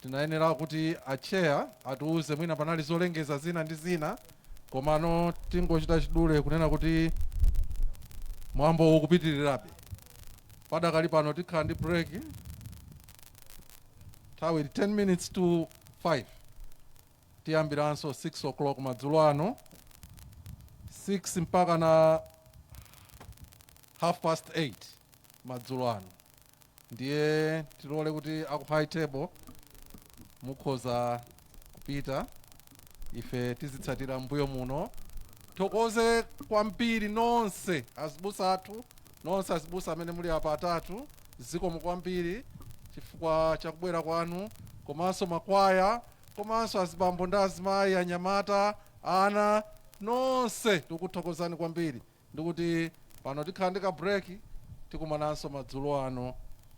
Tinayenera kuti acheya atiuze mwina panali zolengeza zina ndi zina, komano tingochita chidule kunena kuti mwambo ukupitirirabe. Padakali pano tikhala ndi break. Nthawi ili 10 minutes to 5. Tiyambiranso 6 o'clock madzulo ano, 6 mpaka na half past 8 madzulo ano. Ndiye tilole kuti aku high table mukhoza kupita, ife tizitsatira mbuyo muno. Thokoze kwambiri nonse azibusa athu, nonse azibusa amene muli apa atatu, zikomo kwambiri chifukwa chakubwera kwanu, komanso makwaya, komanso azibambo ndi azimayi, anyamata, ana, nonse tikuthokozani kwambiri. Ndikuti pano tikhala ndi ka break, tikumananso madzulo ano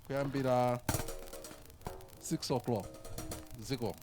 kuyambira 6 o'clock. Zikomo.